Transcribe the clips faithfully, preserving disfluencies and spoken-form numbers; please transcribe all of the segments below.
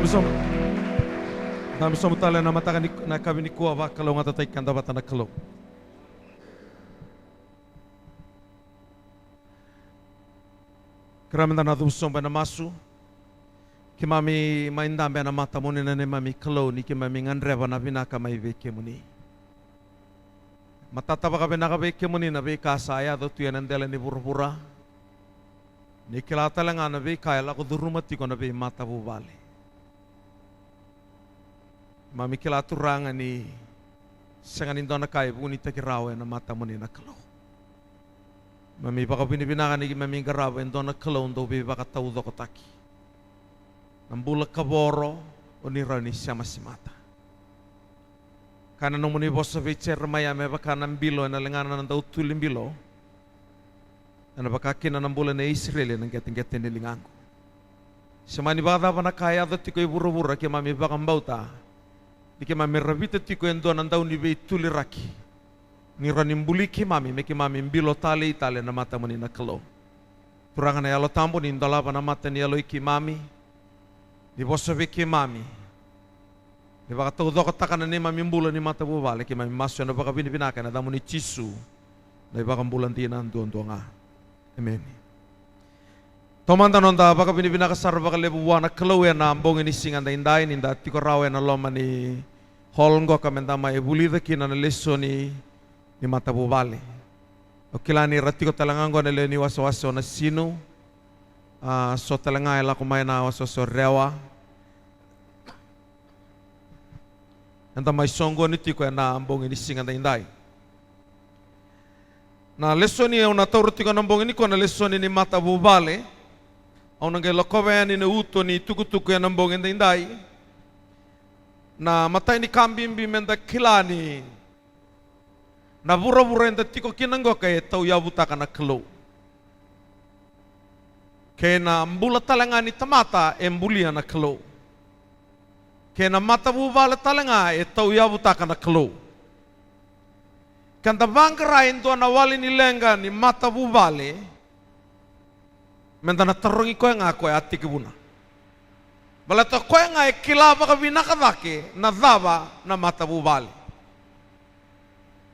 Sobu. Dabe sobu tale na mataka ni, na yakavi nikua, vakalougatataki keda vata na Kalou. Kerea meda na cuva sobu ena masu. Keimami mai dabe ena matamuni na neimami Kalou, ni keimami gadreva na vinaka mai vei kemuni. Matata vakavinaka vei kemuni na veika sa yaco tu ena dela ni vuravura. Ni kila tale ga na veika e lako curuma tiko na veimatavuvale. Keimami kila, Turaga, ni sega ni dua na ka e vunitaki rawa ena matamuni na Kalou. Keimami vakavinavinaka ni keimami qarava e dua na Kalou dau veivakataucokotaki. Na bula kavoro, o ni rawa ni sema semata. Kaya na nomuni vosa vei Jeremaia, me vaka na bilo ena ligana na dautuli bilo, ena vaka kina na bula nei Isireli ena qeteqete ni ligaqu. Se mani vakacava na ka e yaco tiko e vuravura, keimami vakabauta ni keimami ravita tiko e dua na dauniveituliraki, ni rawa ni buli keimami me keimami bilo talei tale ena matamuni na Kalou. Turaga na Yalo Tabu, ni dolava na mata ni yalo i keimami, ni vosa vei keimami, ni vakataucokotaka na neimami bula ni matavuvale. Keimami masu ena vakavinavinaka ena yacamuni Jisu, na iVakabula dina duadua ga. Emeni. Taumada noda vakavinavinaka sara vakalevu vua na Kalou ena bogi ni siga daidai, ni da tiko rawa ena loma ni hall qoka meda mai vulica kina na lesoni ni matavuvale. Au kila ni ra tiko tale ga qo na lewe ni wasewase o Nasinu. A, so tale ga e lako mai na wasewase o Rewa. Eda mai soqoni tiko ena bogi ni siga daidai. Na lesoni au na taura tiko ena bogi nikua na lesoni ni matavuvale. Au na qai lakova yani na uto ni tukutuku ena bogi daidai. Na imatai ni ka bibi meda kila ni na vuravura eda tiko kina qoka e tauyavutaka na Kalou. Kei na bula tale ga ni tamata e bulia na Kalou. Kei na matavuvale tale ga e tauyavutaka na Kalou. Keda vaqara e dua na wali ni leqa ni matavuvale, meda na tarogi koya ga koya a tekivuna. Baleta o koya ga e kila vakavinaka cake na cava na matavuvale.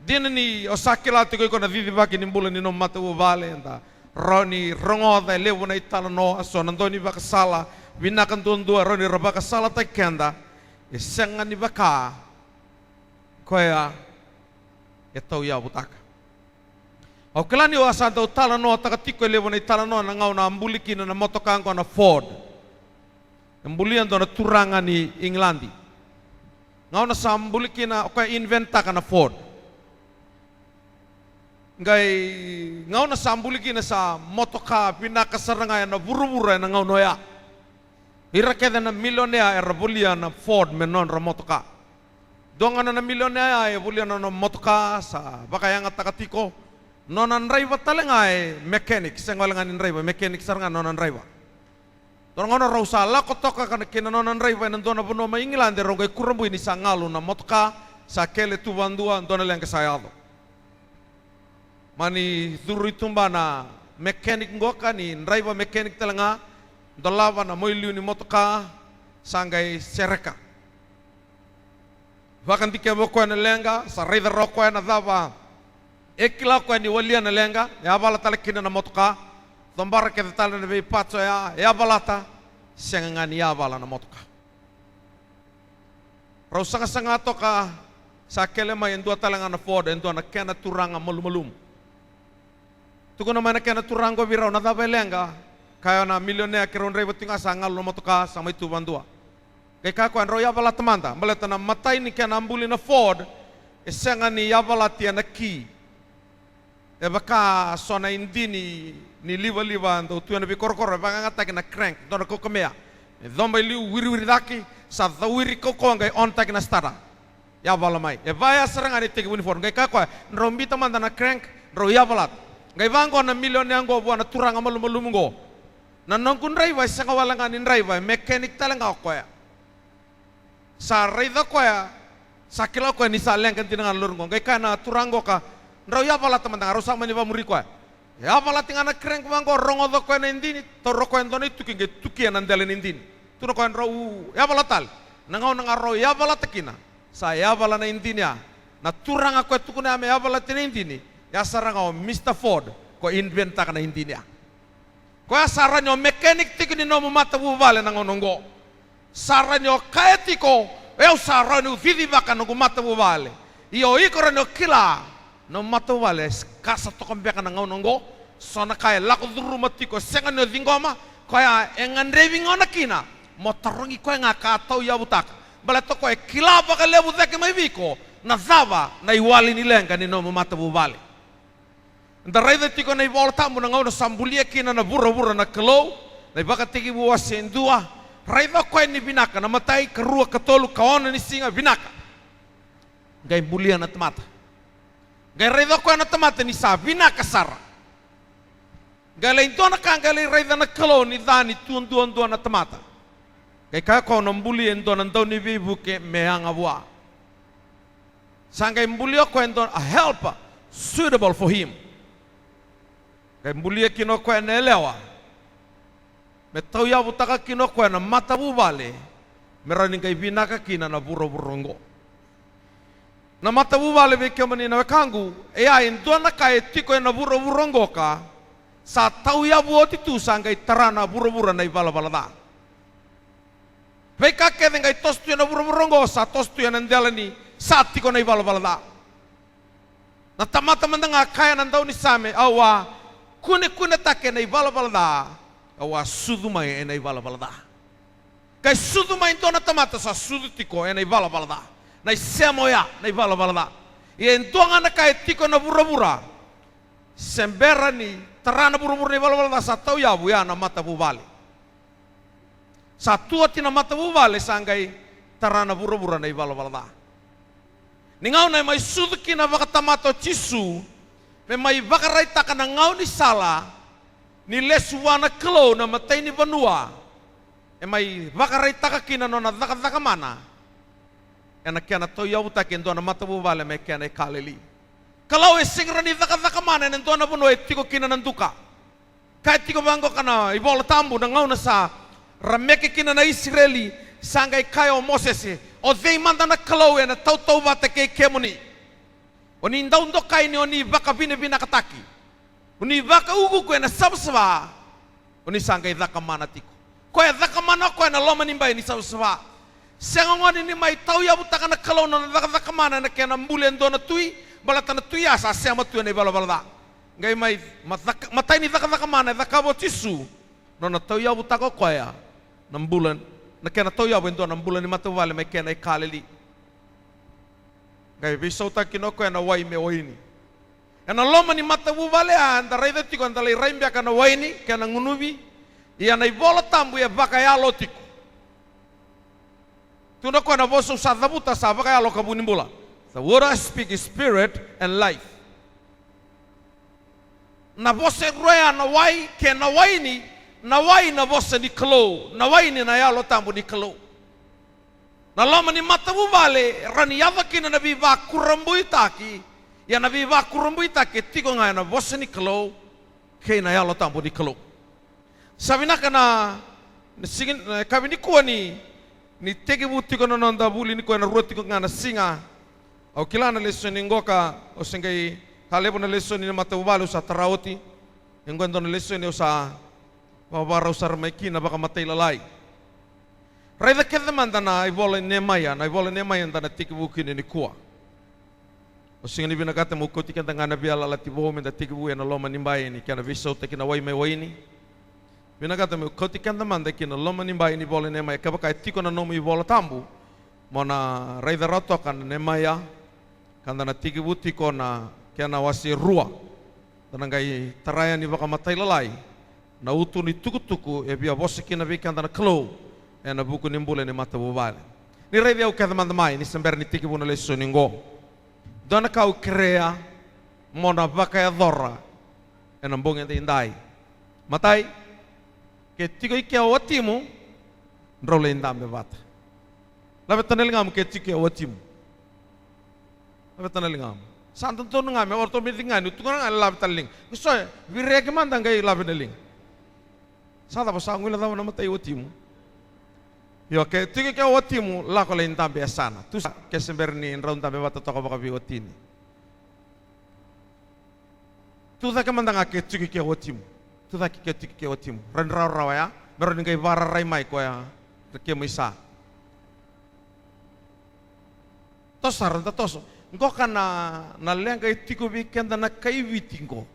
Dina ni o sa kila tiko iko na cicivaki ni bula ni nomu matavuvale, eda rawa ni rogoca e levu na italanoa, so na dau ni vakasala vinaka duadua e rawa ni ra vakasalataki keda, e sega ni vaka koya e tauyavutaka. Au kila ni au a sa dau talanoataka tiko e levu na italanoa na gauna a buli kina na motoka qo na Ford. E bulia e dua na turaga ni Igiladi. Gauna sa buli kina, o koya inventaka na Ford. Qai gauna sa buli kina sa motoka vinaka sara ga ena vuravura ena gauna oya. Ira kece na milionea era volia na Ford me nodra motoka. Dua ga na milionea ya e volia na nona motoka, sa vakayagataka tiko. Nona draiva tale ga e mechanic, sega wale ga ni draiva, mechanic sara ga na nona draiva. Dua na gauna rau sa lako toka ka na, kei na nona draiva ena dua na vanua mai Igiladi, rau qai kurabui ni sa galu na motoka, sa kele tu vadua, dua na leqa sa yaco. Mani curu i tuba na mechanic qoka, ni draiva mechanic tale ga, dolava na moiliu ni motoka, sa qai sereka. Vakadikeva o koya na leqa, sa raica rawa o koya na cava e kila o koya ni walia na leqa, e yavala tale kina na motoka. Cobara kece tale na veiparts oya, e yavalata, sega ga ni yavala na motoka. Rau sagasaga toka, sa kele mai e dua tale ga na Ford, e dua na kena turaga malumalumu. Tukuna mai na kena turaga vei rau na cava e leqa, kaya na milionea, keirau draiva tiko ga, sa galu na motoka, sa mai tu vadua. Qai kaya o koya, drau yavalata mada, baleta na imatai ni kena buli na Ford, e sega ni yavalati ena ki. E vaka so na idini ni livaliva dau tu ena veikorokoro, e vakayagataki na crank, dua na kaukamea. E coba i liu, wiriwiri cake, sa cawiri kaukauwa, qai on-taki na starter. Yavala mai. E vaya sara ga na itekivu ni Ford. Qai kaya o koya, drau biuta mada na crank, drau yavalata. Qai vaqo na milionea qo vua na turaga malumalumu qo, na noqu draiva e sega wale ga ni draiva, e mechanic tale ga o koya. Sa raica o koya, sa kila o koya ni sa leqa dina ga na lori qo. Qai kaya na turaga qoka, drau yavalata mada ga, rau sa mani vakamuri koya. E yavalati ga na crank vaqo, rogoca o koya na idini, taura o koya e dua na ituki, qai tukia na dela ni idini. Tukuna o koya drau yavala tale. Na gauna ga rau yavalata kina, sa yavala na idini ya. Na turaga koya tukuna ya me yavalati na idini, ya sara ga o Mister Ford, ko inventaka na idini ya. Koya sa rawa ni o mechanic tiko ni nomu matavuvale na gauna oqo. Sa rawa ni o kaya tiko, o yau sa rawa niu cicivaka noqu matavuvale. Ia o iko rawa ni o kila, nomu matavuvale, ka sa toka beka na gauna oqo. So na ka e lako curuma tiko, sega ni o ciqoma, koya e gadrevi gona kina mo tarogi koya ga ka tauyavutaka. Baleta o koya e kila vakalevu cake mai vei iko na cava na iwali ni leqa ni nomu matavuvale. Da raica tiko na iVola Tabu na gauna sa bulia kina na vuravura na Kalou, na iVakatekivu wase e dua. Raica o koya ni vinaka na imatai, karua, katolu, kaono ni siga, vinaka. Qai bulia na tamata. Qai raica o koya na tamata ni sa vinaka sara. Qai lai dua na ka, qai lai raica na Kalou ni ca ni tu duadua na tamata. Qai kaya o koya, au na bulia e dua na dauniveivuke me yaga vua. Sa qai bulia o koya e dua, a helper suitable for him. Qai bulia kina o koya na yalewa me tauyavutaka kina o koya na matavuvale, me rawa ni qai vinaka kina na vuravura oqo. Na matavuvale, vei kemuni na wekaqu, e a e dua na ka e tiko ena vuravura oqo ka sa tauyavu oti tu, sa qai tara na vuravura na ivalavala ca. Veika kece qai toso tu ena vuravura oqo sa toso tu ena dela ni sa tiko na ivalavala ca. Na tamata mada ga, kaya na daunisame, au a kunekunetaki ena ivalavala ca, au a sucu mai ena ivalavala ca. Qai sucu mai e dua na tamata sa sucu tiko ena ivalavala ca. Na isema oya na ivalavala ca. Ia e dua ga na ka e tiko ena vuravura, se bera ni tara na vuravura na ivalavala ca, sa tauyavu, ya na matavuvale. Sa tu oti na matavuvale, sa qai tara na vuravura na ivalavala ca. Ni gauna e mai sucu kina vakatamata o Jisu me mai vakaraitaka na gaunisala ni lesu vua na Kalou na matai ni vanua, e mai vakaraitaka kina na nona cakacaka mana ena kena tauyavutaki e dua na matavuvale me kena i Kaleli. Kalou e sega ni rawa ni cakacaka mana ena dua na vanua e tiko kina na duka. Kaya tiko vaqo na iVola Tabu, na gauna sa rameke kina na Isireli, sa qai kaya o Mosese, o cei mada na Kalou ena tautauvata kei kemuni? O ni dau dokai ni o ni vakavinavinakataki, o ni vakaukuuku ena savasava, o ni sa qai caka mana tiko. Koya e caka mana o koya ena loma ni bai ni savasava. Sega gona ni mai tauyavutaka na Kalou na nona cakacaka mana ena kena buli e dua na tui, baleta na tui ya sa sema tu ena ivalavala ca. Qai mai, ma caka, matai ni cakacaka mana e cakava o Jisu, nona tauyavutaka o koya na bula, na kena tauyavu e dua na bula ni matavuvale mai kena i Kaleli. Qai veisautaki kina o koya na wai me waini. Ena loma ni matavuvale ya, eda raica tiko, eda lai rai beka na waini kei na gunuvi. Ia na iVola Tabu e vakayalo tiko. Tukuna o koya na vosa au sa cavuta sa vakayalo ka vu ni bula. The word I speak is spirit and life. Na vosa e rua ya, na wai kei na waini. Na wai na vosa ni Kalou, na waini na Yalo Tabu ni Kalou. Na loma ni matavuvale e rawa ni yaco kina na veivakurabuitaki. Ia na veivakurabuitaki e tiko ga ena vosa ni Kalou kei na Yalo Tabu ni Kalou. Sa vinaka na, na siga, na yakavi nikua ni, ni tekivu tiko na noda vuli nikua, ena rua tiko ga na siga. Au kila na lesoni qo ka, au se qai, ka levu na lesoni ni matavuvale au sa tara oti. E qo e dua na lesoni au sa vakavakarau sara mai kina vakamatailalai. Raica kece mada na ivola i Nemaia, na ivola i Nemaia eda na tekivu kina nikua. Au sega ni vinakata meu kauti keda ga na veiyalayalati vou meda tekivu ena loma ni bai ni kena veisautaki na wai me waini. Vinakata meu kauti keda mada ki na loma ni bai ni ivola i Nemaia. Kevaka e tiko na nomu iVola Tabu, mo na raica rawa toka na Nemaia, ka da na tekivu tiko na kena wase rua. Da na qai tara yani vakamatailalai na utu ni tukutuku e via vosa kina vei keda na Kalou ena vuku ni bula ni matavuvale. Ni raici au kece mada mai ni se bera ni tekivu na lesoni qo. Dua na ka au kerea mo na vakayacora ena bogi edaidai. Matai, ke tiko i ke o watimu, drau lai dabe vata. Laveta na ligamu ke tiko i ke o watimu. Laveta na ligamu. Sa dodonu ga me o ratou me ciqani, o tukuna ga e laveta na liga. Ke so e vireki mada qai lave na liga. Sa cava, sa guilecava na matai i watimu? Io, ke tiko ke o watimu, lako lai dabe e yasana. Tu sa, ke se bera ni drau dabe vata toka vakaveiwatini. Tu cake mada ga ke tiko ke o watimu. Tu cake ke tiko ke o watimu. Rawa ni rawarawa ya, me rawa ni qai vakararai mai koya. Ke mai sa toso sara, da toso. Qoka na, na leqa e tiko vei keda na kai Viti qo.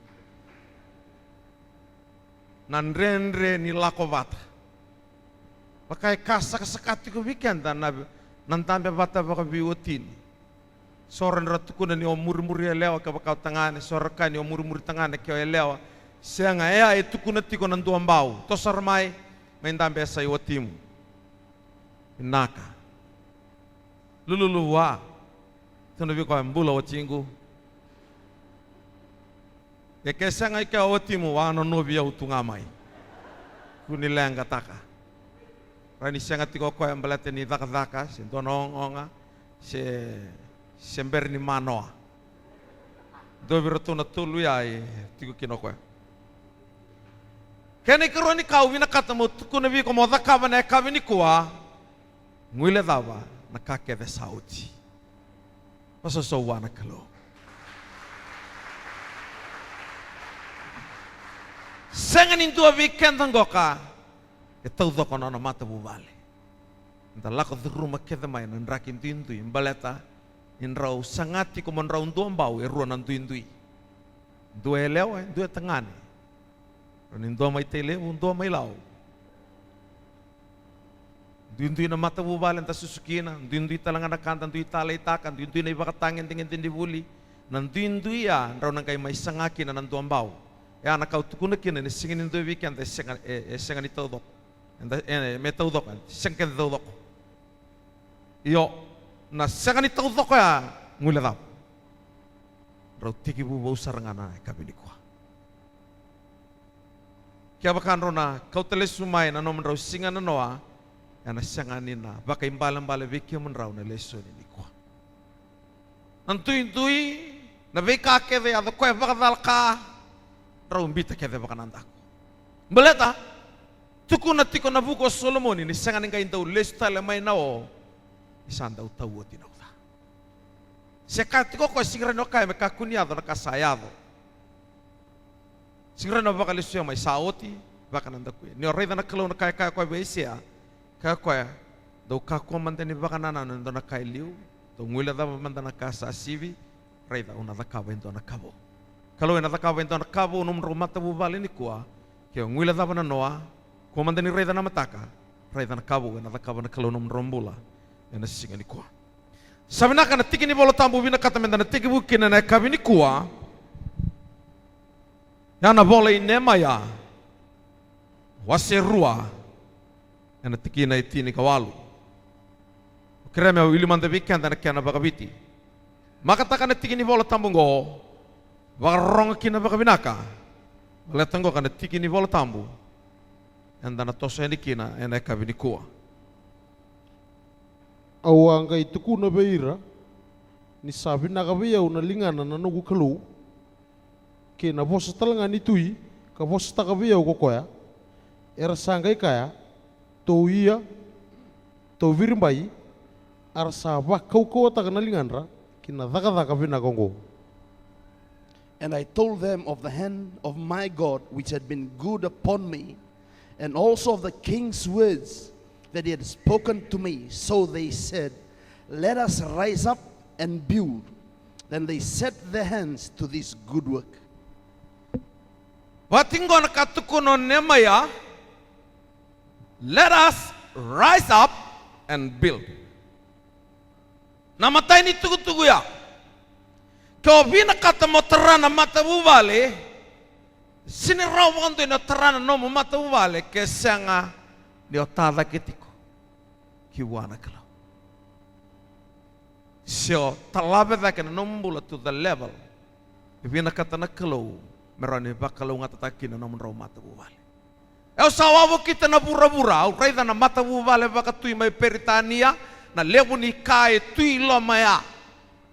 Na dredre ni lako vata. Vaka e ka sakasaka tiko vei keda na, na dabe vata vakaveiwatini. So ra dra tukuna ni o murimuri yalewa kevaka o tagane, so ra kaya ni o murimuri tagane ke o yalewa. Sega, e a e tukuna tiko na duabau. Toso sara mai, mai dabe e yasa i watimu. Vinaka. Lululu vua. Tukuna vei koya, bula watiqu. Ia ke sega i ke o watimu, vanonovi au tu ga mai. Kua ni leqataka. Rawa ni sega tiko o koya baleta ni cakacaka, se dua na ogaoga, se, se bera ni manoa. Dua vei iratou na tolu ya e tiko kina o koya. Kena ikarua ni ka au vinakata meu tukuna vei iko mo cakava ena yakavi nikua, guilecava na ka kece sa oti. Vakasausau vua na Kalou. Sega ni dua vei keda qoka e taucoko na nona matavuvale. Da lako curuma kece mai na draki duidui, baleta ni drau saga tiko mo drau duabau e rua na duidui. Dua e yalewa, dua e tagane. Rawa ni dua mai Tailevu, dua mai Lau. Duidui na matavuvale da susu kina, duidui tale ga na ka da dui taleitaka, duidui na ivakatagedegede ni vuli. Na duidui ya drau na qai mai saga kina na duabau. E a na ka au tukuna kina ni sega ni dua vei keda e sega, e, e sega ni taucoko. Eda, e, me taucoko, sega kece taucoko. Io, na sega ni taucoko ya, guilecava. Drau tekivu vou sara ga na yakavi nikua. Kevaka drau na kauta lesu mai na nomudrau siga nanoa, ena sega ni na vakaibalebale vei kemudrau na lesoni nikua. Na duidui, na veika kece e yaco koya vakacalaka, drau biuta kece vakanadaku. Baleta, tukuna tiko na vuku o Solomoni ni sega ni qai dau lesu tale mai na o, ni sa dau tau oti na uca. Se kaya tiko o koya, sega ni rawa ni o kaya me kakua ni yaco na ka sa yaco. Sega ni rawa ni vakalesuya mai, sa oti, vakanadakuya. Ni o raica na Kalou na ka e kaya o koya vei Aisea, kaya o koya, dou kakua mada ni vakanananu e dua na ka e liu, dou guilecava mada na ka sa sivi, raica au na cakava e dua na ka vou. Kalou ena cakava e dua na ka vou, nomudrau matavuvale nikua, ke o guilecava na noa, kua mada ni raica na mataka, raica na ka vou ena cakava na Kalou nomudrau bula, ena siga nikua. Sa vinaka na tiki ni Vola Tabu vinakata meda na tekivu kina na yakavi nikua. Ya na vola i Nemaia, wase rua, ena tikina e tinikawalu. Au kerea meu wili mada vei keda na kena vakaviti. Makataka na tiki ni Vola Tabu oqo, vakarorogo kina vakavinaka. Baleta oqo ka na tiki ni Vola Tabu eda na toso yani kina ena yakavi nikua. Au a qai tukuna vei ira ni sa vinaka vei au na ligana na noqu Kalou, kei na vosa tale ga ni tui ka vosataka vei au ko koya. Era sa qai kaya, tou ia, tou viribai, a ra sa vakaukauwataka na ligadra ki na cakacaka vinaka oqo. And I told them of the hand of my God which had been good upon me, and also of the king's words that he had spoken to me. So they said, let us rise up and build. Then they set their hands to this good work. Vati qo na ka tukuna o Nemaia, let us rise up and build. Na matai ni tukutuku ya, ke o vinakata mo tara na matavuvale, sega ni rawa vakadua ni o tara na nomu matavuvale ke sega ni o tacake tiko ki vua na Kalou. Se o talave cake na nomu bula to the level e vinakata na Kalou me rawa ni vakalougatataka kina na nomudrau matavuvale. Au sa wavokita na vuravura, au raica na matavuvale vakatui mai Peritania, na levu ni ka e tui loma ya.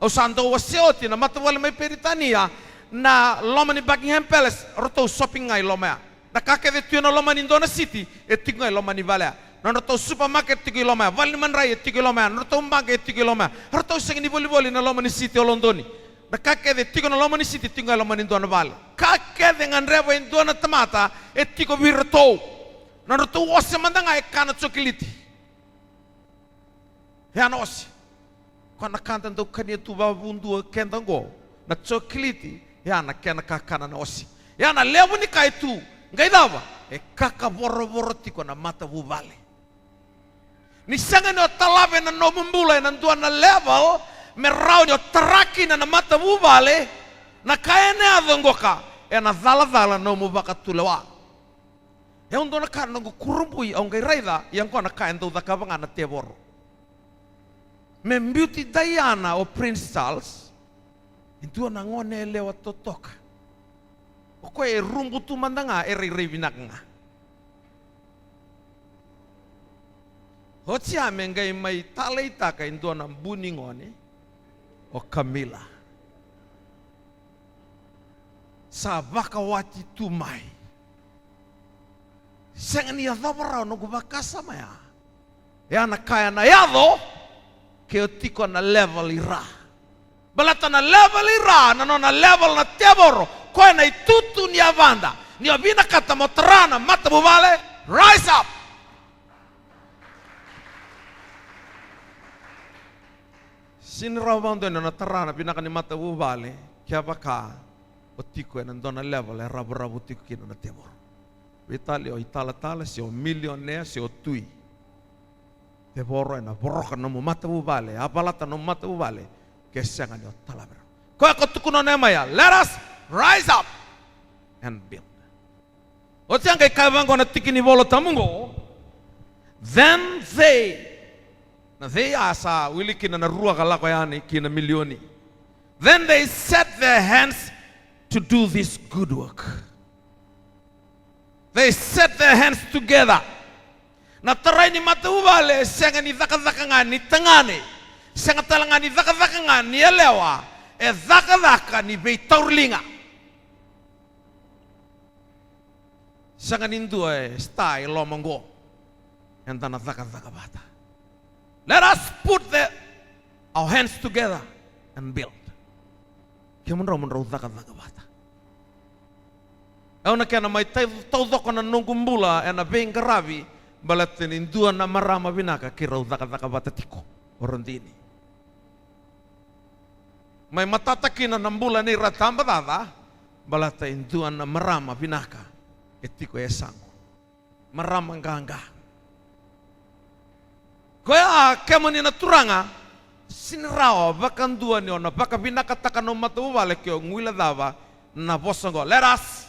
Au sa dau wasea oti na matavuvale mai Peritania, na loma ni Buckingham Palace, ratou shopping ga i loma ya. Na ka kece e tu ena loma ni dua na siti, e tiko ga i loma ni vale ya. Nodratou supamaket tiko i loma ya, vale ni madrai e tiko i loma ya, nodratou baqe e tiko i loma ya. Ratou sega ni volivoli na loma ni siti o Lodoni. Na ka kece e tiko na loma ni siti e tiko ga e loma ni dua na vale. Ka kece e gadreva e dua na tamata e tiko vei iratou. Nodratou ose mada ga e kana jokiliti. Ya na ose. Koya na ka da dau kania tu vakavudua keda oqo, na jokiliti, ya na kena kakana na ose. Ya na levu ni ka e tu, qai cava? E kakavorovoro tiko na matavuvale. Ni sega ni o talave na nomu bula ena dua na level me rawa ni o tara kina na matavuvale, na ka ena yaco oqo ka ena calacala na nomu vakatulewa. E au dua na ka na noqu kurabui au qai raica, ia oqo na ka e dau cakava ga na tevoro. Me biuti Diana o Prince Charles e dua na gone yalewa totoka. O koya e rubu tu mada ga, e rairai vinaka ga. Oti ya me qai mai taleitaka e dua na bu ni gone, o Camilla. Sa vakawati tu mai. Sega ni yacova rawa noqu vakasama ya. Ya na ka ena yaco ke o tiko na level i ra. Baleta na level i ra, na nona level na tevoro, koya na itutu ni yavada. Ni o vinakata mo tara na matavuvale, rise up. Sega ni rawa vakadua ni o na tara na vinaka ni matavuvale kevaka o tiko ena dua na level e ravuravu tiko kina na tevoro. Veitalia o italatala, se o milionea, se o tui. Tevoro ena voroka nomu matavuvale, a valata nomu matavuvale ke sega ni o talave rawa. Koya ko tukuna o Nehemaia, let us rise up and build. Oti ya qai kaya vaqo na tiki ni Vola Tabu oqo. Then they, na they a sa wili kina na rua ka lako yani ki na milioni. Then they set their hands to do this good work. They set their hands together. Na tarai ni matavuvale e sega ni cakacaka ga ni tagane, sega tale ga ni cakacaka ga ni yalewa, e cakacaka ni veitauriliga. Sega ni dua e star e loma oqo. Eda na cakacaka vata. Let us put the, our hands together and build. Kemudrau mo drau cakacaka vata. Au na kena mai tai-, taucoko na noqu bula ena veiqaravi, baleta ni dua na marama vinaka keirau cakacaka vata tiko, o Radini. Mai matata kina na bula nei ra Tabacaca, baleta e dua na marama vinaka e tiko e yasaqu. Marama qaqa. Koya, kemuni na turaga, sega ni rawa vakadua ni o na vakavinakataka na matavuvale ke o guilecava na vosa oqo. Let us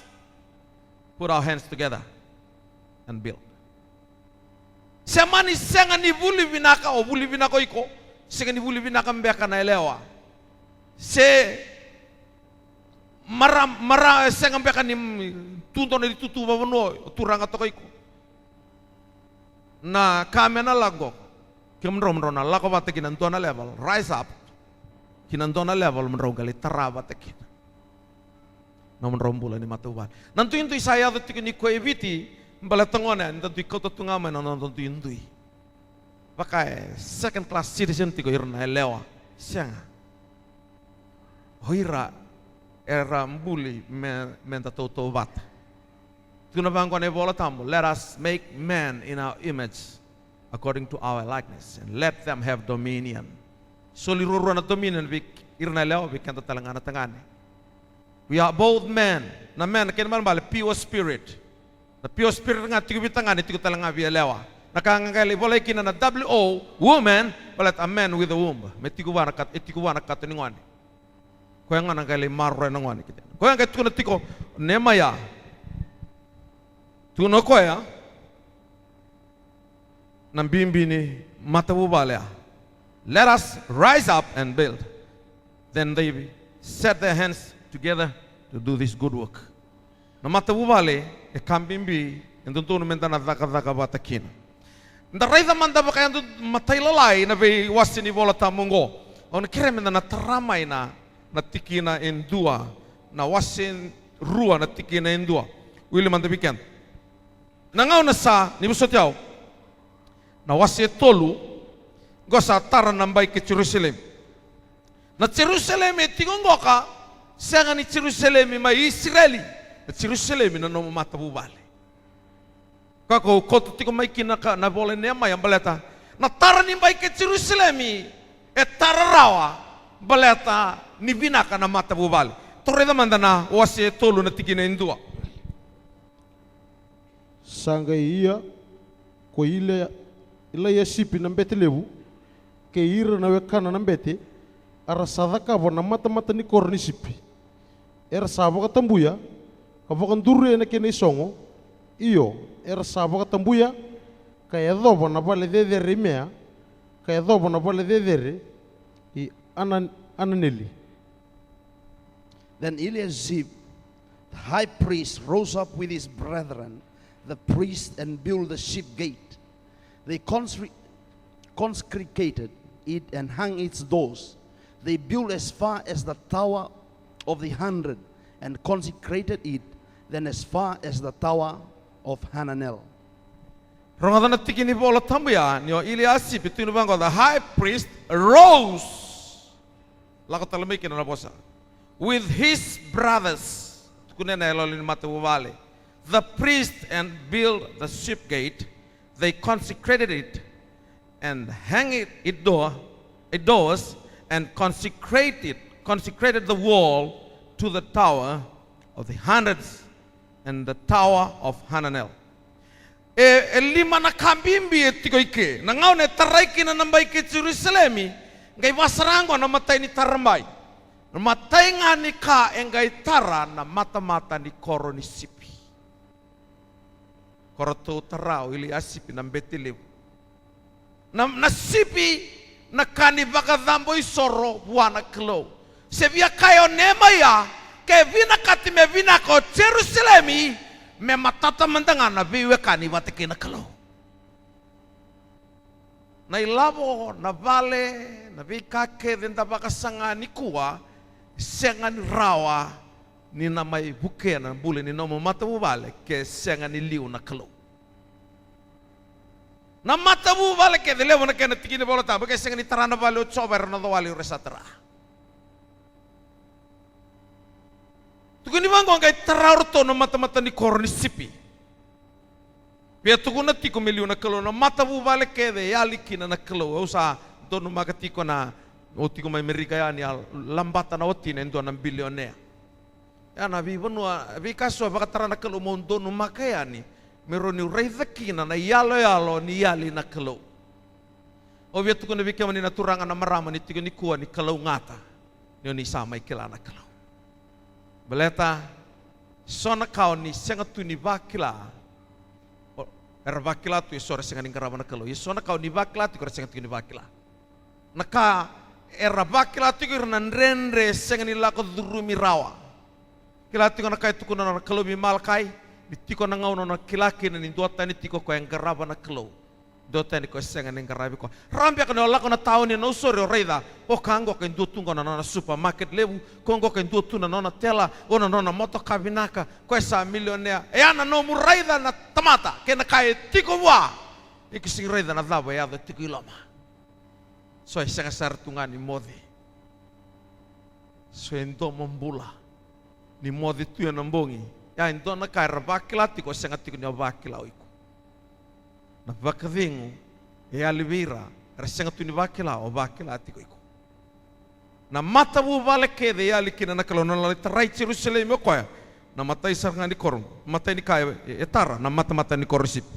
put our hands together and build. Se mani sega ni vuli vinaka, o vuli vinaka o iko, sega ni vuli vinaka beka na yalewa. Se mara, mara, sega beka ni tu dua na itutu vakavanua, o turaga toka iko. Na ka me na lako, kemudrau mo drau na lako vata ki na dua na level, rise up ki na dua na level mo drau qai lai tara vata kina nomudrau bula ni matavuvale. Na duidui sa yaco tiko nikua e Viti, baleta gona ya, ni da dui kauta tu ga mai na noda duidui. Vaka e second class citizen tiko ira na yalewa. Sega. O ira era buli me, me da tautauvata. Tukuna vaqo na iVola Tabu, let us make man in our image, according to our likeness, and let them have dominion. Soli ruarua na dominion vei ira na yalewa, vei keda tale ga na tagane. We are both men. Na men, kena ibalebale, pure spirit. Na pure spirit ga tiko vei tagane, tiko tale ga vei yalewa. Na ka ga qai lai volai kina na W O, woman, baleta a man with a womb. Me tiko vua na ka, e tiko vua na kato ni gone. Koya ga na qai lai maroroya na gone. Koya qai tukuna tiko o Nehemaia. Tukuna o koya na bibi ni matavuvale ya. Let us rise up and build. Then they set their hands together to do this good work. Na matavuvale e ka bibi, e dodonu me da na cakacaka vata kina. Da raica mada vakayadudua matailalai na veiwase ni Vola Tabu oqo. Au na kerea me da na tara mai na, na tikina e dua, na wase rua na tikina e dua. Wili mada vei keda. Na gauna sa, ni vosoti au. Na wase e tolu, qo sa tara na bai kei Jerusalemi. Na Jerusalemi e tiko qoka, sega ni Jerusalemi mai Isireli, na Jerusalemi na nomu matavuvale. Koya ko koto tiko mai kina ka, na vola nei Neemaia baleta na tara ni bai kei Jerusalemi e tara rawa baleta ni vinaka na matavuvale. Tou raica mada na wase e tolu na tikina e dua. Sa qai ia ko Ilia-, Iliasipi na bete levu, kei ira na wekana na bete, a ra sa cakava na matamata ni koro ni sipi. Era sa vakatabuya, ka vakaduruya na kena isogo, io, era sa vakatabuya, ka yacova na vale cecere i Mea, ka yacova na vale cecere i Ana-, Ananeli. Then Eliashib, the high priest, rose up with his brethren, the priests, and built the sheep gate. They consecra-, consecrated it and hung its doors. They built as far as the Tower of the Hundred and consecrated it, then as far as the Tower of Hananel. Rogoca na tiki ni Vola Tabu ya, ni o Eliasipi, tukuni vaqo, the high priest rose. Lako tale mai kina na vosa. With his brothers, tukuna na yaloyalo ni matavuvale. The priest and built the sheep gate. They consecrated it and hanged it, it door, it doors, and consecrated, consecrated the wall to the Tower of the Hundreds and the Tower of Hananel. E, e lima na ka bibi e tiko i ke. Na gauna e tarai kina na bai kei Jerusalemi, qai vakasara oqo na imatai ni tara bai. Na imatai ga ni ka e qai tara na matamata ni koro ni sipi. Ko ratou tara o Eliasipi na bete levu. Na, na sipi na ka ni vakacabo isoro vua na Kalou. Se via kaya o Neemaia, ke vinakati me vinaka o Jerusalemi, me matata mada ga na veiwekani vata kei na Kalou. Na ilavo, na vale, na veika kece da vakasaga nikua, sega ni rawa ni na mai vukea na bula ni nomu matavuvale ke sega ni liu na Kalou. Na matavuvale kece, levu na kena tiki ni Vola Tabu, ke sega ni tara na vale o Jiova, era na cowali o ira sa tara. Tukuni vaqo, qai tara o ratou na matamata ni koro ni sipi. Via tukuna tiko me liu na Kalou, na matavuvale kece e yali kina na Kalou. Au sa donumaka tiko na, au tiko mai Merika yani, a labata na watina e dua na bilionea. Ya na veivanua, veika so e vakatara na Kalou meu donumaka yani, me rawa niu raica kina na iyaloyalo ni yali na Kalou. Au via tukuna vei kemuni na turaga, na marama, ni tiko nikua ni kalougata ni o ni sa mai kila na Kalou. Baleta so na ka o ni sega tu ni vakila, o, era vakila tu, e so era sega ni qarava na Kalou. Ia so na ka o ni vakila tiko, era sega tiko ni vakila. Na ka era vakila tiko, ira na dredre e sega ni lako curumi rawa. Kila tiko na ka e tukuna na Kalou vei Malakai, ni tiko na gauna o na kila kina ni duatani tiko ko e qarava na Kalou, duatani ko e sega ni qaravi koya. Rawa beka ni o lako na tauni e Nausori, o raica, o ka oqo ka e dua tu oqo na nona supermarket levu, ko oqo ka e dua tu na nona tela, o na nona motoka vinaka, ko e sa milionea. E a na nomu raica na tamata kei na ka e tiko vua, iko sega ni raica na cava e yaco tiko i loma. So e sega sara tu ga ni moce. So e domobula ni moce tu ena bogi. Ia e dua na ka era vakila tiko, o sega tiko ni o vakila o iko. Na vakacegu e yali vei ira era sega tu ni vakila, o vakila tiko iko. Na matavuvale kece e yali kina na Kalou, na lai tarai Jerusalemi o koya. Na matai sara ga ni koro, matai ni ka e, e tara, na matamata ni koro ni sipi.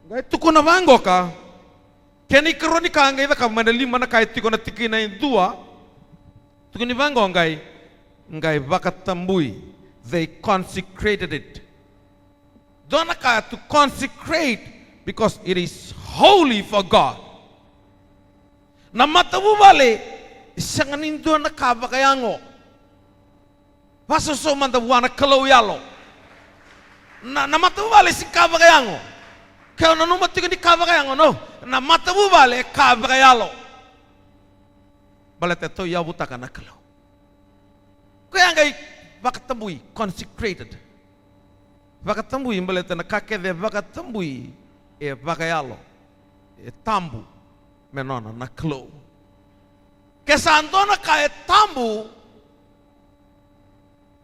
Qai tukuna vaqoka, kena ikarua ni ka qai cakava mai na lima na ka e tiko na tikina e dua. Tukuni vaqo, qai, qai vakatabui. They consecrated it. Dua na ka to consecrate, because it is holy for God. Na matavuvale e sega ni dua na ka vakayago. Vakasausau mada vua na Kalou yalo. Na, na matavuvale e sega ni ka vakayago. Ke o nanuma tiko ni ka vakayago, no. Na matavuvale e ka vakayalo. Baleta e tauyavutaka na Kalou. Koya qai vakatabui, consecrated. Vakatabui, baleta na ka kece e vakatabui e vakayalo. e tabu me nona na Kalou. Ke sa dua na ka e tabu,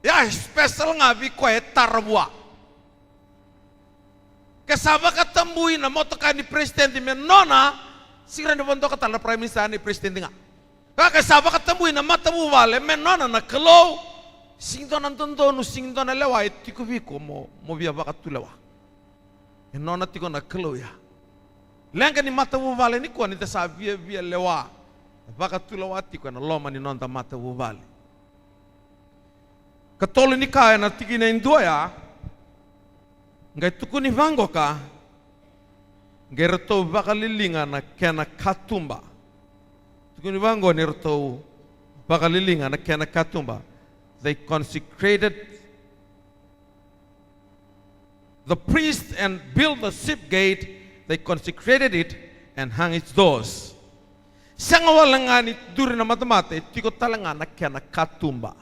ia e special ga vei koya e tara vua. Ke sa vakatabui na motoka ni president me nona, sega ni vodoka tale na prime minister, ni president ga. Ka ke sa vakatabui na matavuvale me nona na Kalou, sega ni dua na dodonu, sega ni dua na lewa e tiko vei iko mo, mo via vakatulewa. E nona tiko na Kalou ya. Leqa ni matavuvale nikua ni da sa viavia lewa, vakatulewa tiko ena loma ni noda matavuvale. Katolu ni ka ena tikina e dua ya, qai tukuni vaqo ka, qai ratou vakaliliga na kena katuba. Tukuni vaqo ni ratou vakaliliga na kena katuba. They consecrated the priest and built the sheep gate, they consecrated it and hung its doors. Sega wale ga ni duri na matamata, e tiko tale ga na kena katuba.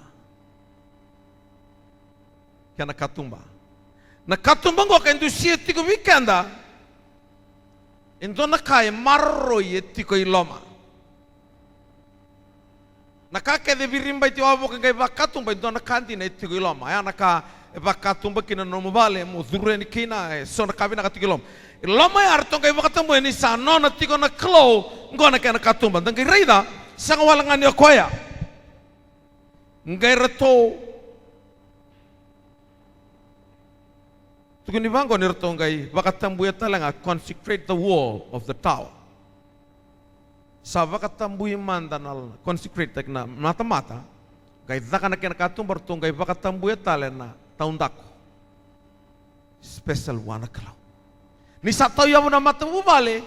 Kena katuba. Na katuba qo ka e dusia tiko vei keda, e dua na ka e maroroi e tiko i loma. Na ka kece e viribaiti wavoki qai vakatuba, e dua na ka dina e tiko i loma. Oya na ka e vakatuba kina na nomu vale, mo curu yani kina, e so na ka vinaka tiko i loma. I loma ya ratou qai vakatuba yani sa nona tiko na Kalou, qo na kena katuba. Da qai raica, sega wale ga ni o koya. Qai ratou tukuni vaqo ni ratou qai vakatabuya tale ga, consecrate the wall of the tower. Sa vakatabui mada na, consecrate taki na matamata, qai caka na kena katuba, ratou qai vakatabuya tale na taudaku. Special vua na Kalou. Ni sa tauyavu na matavuvale,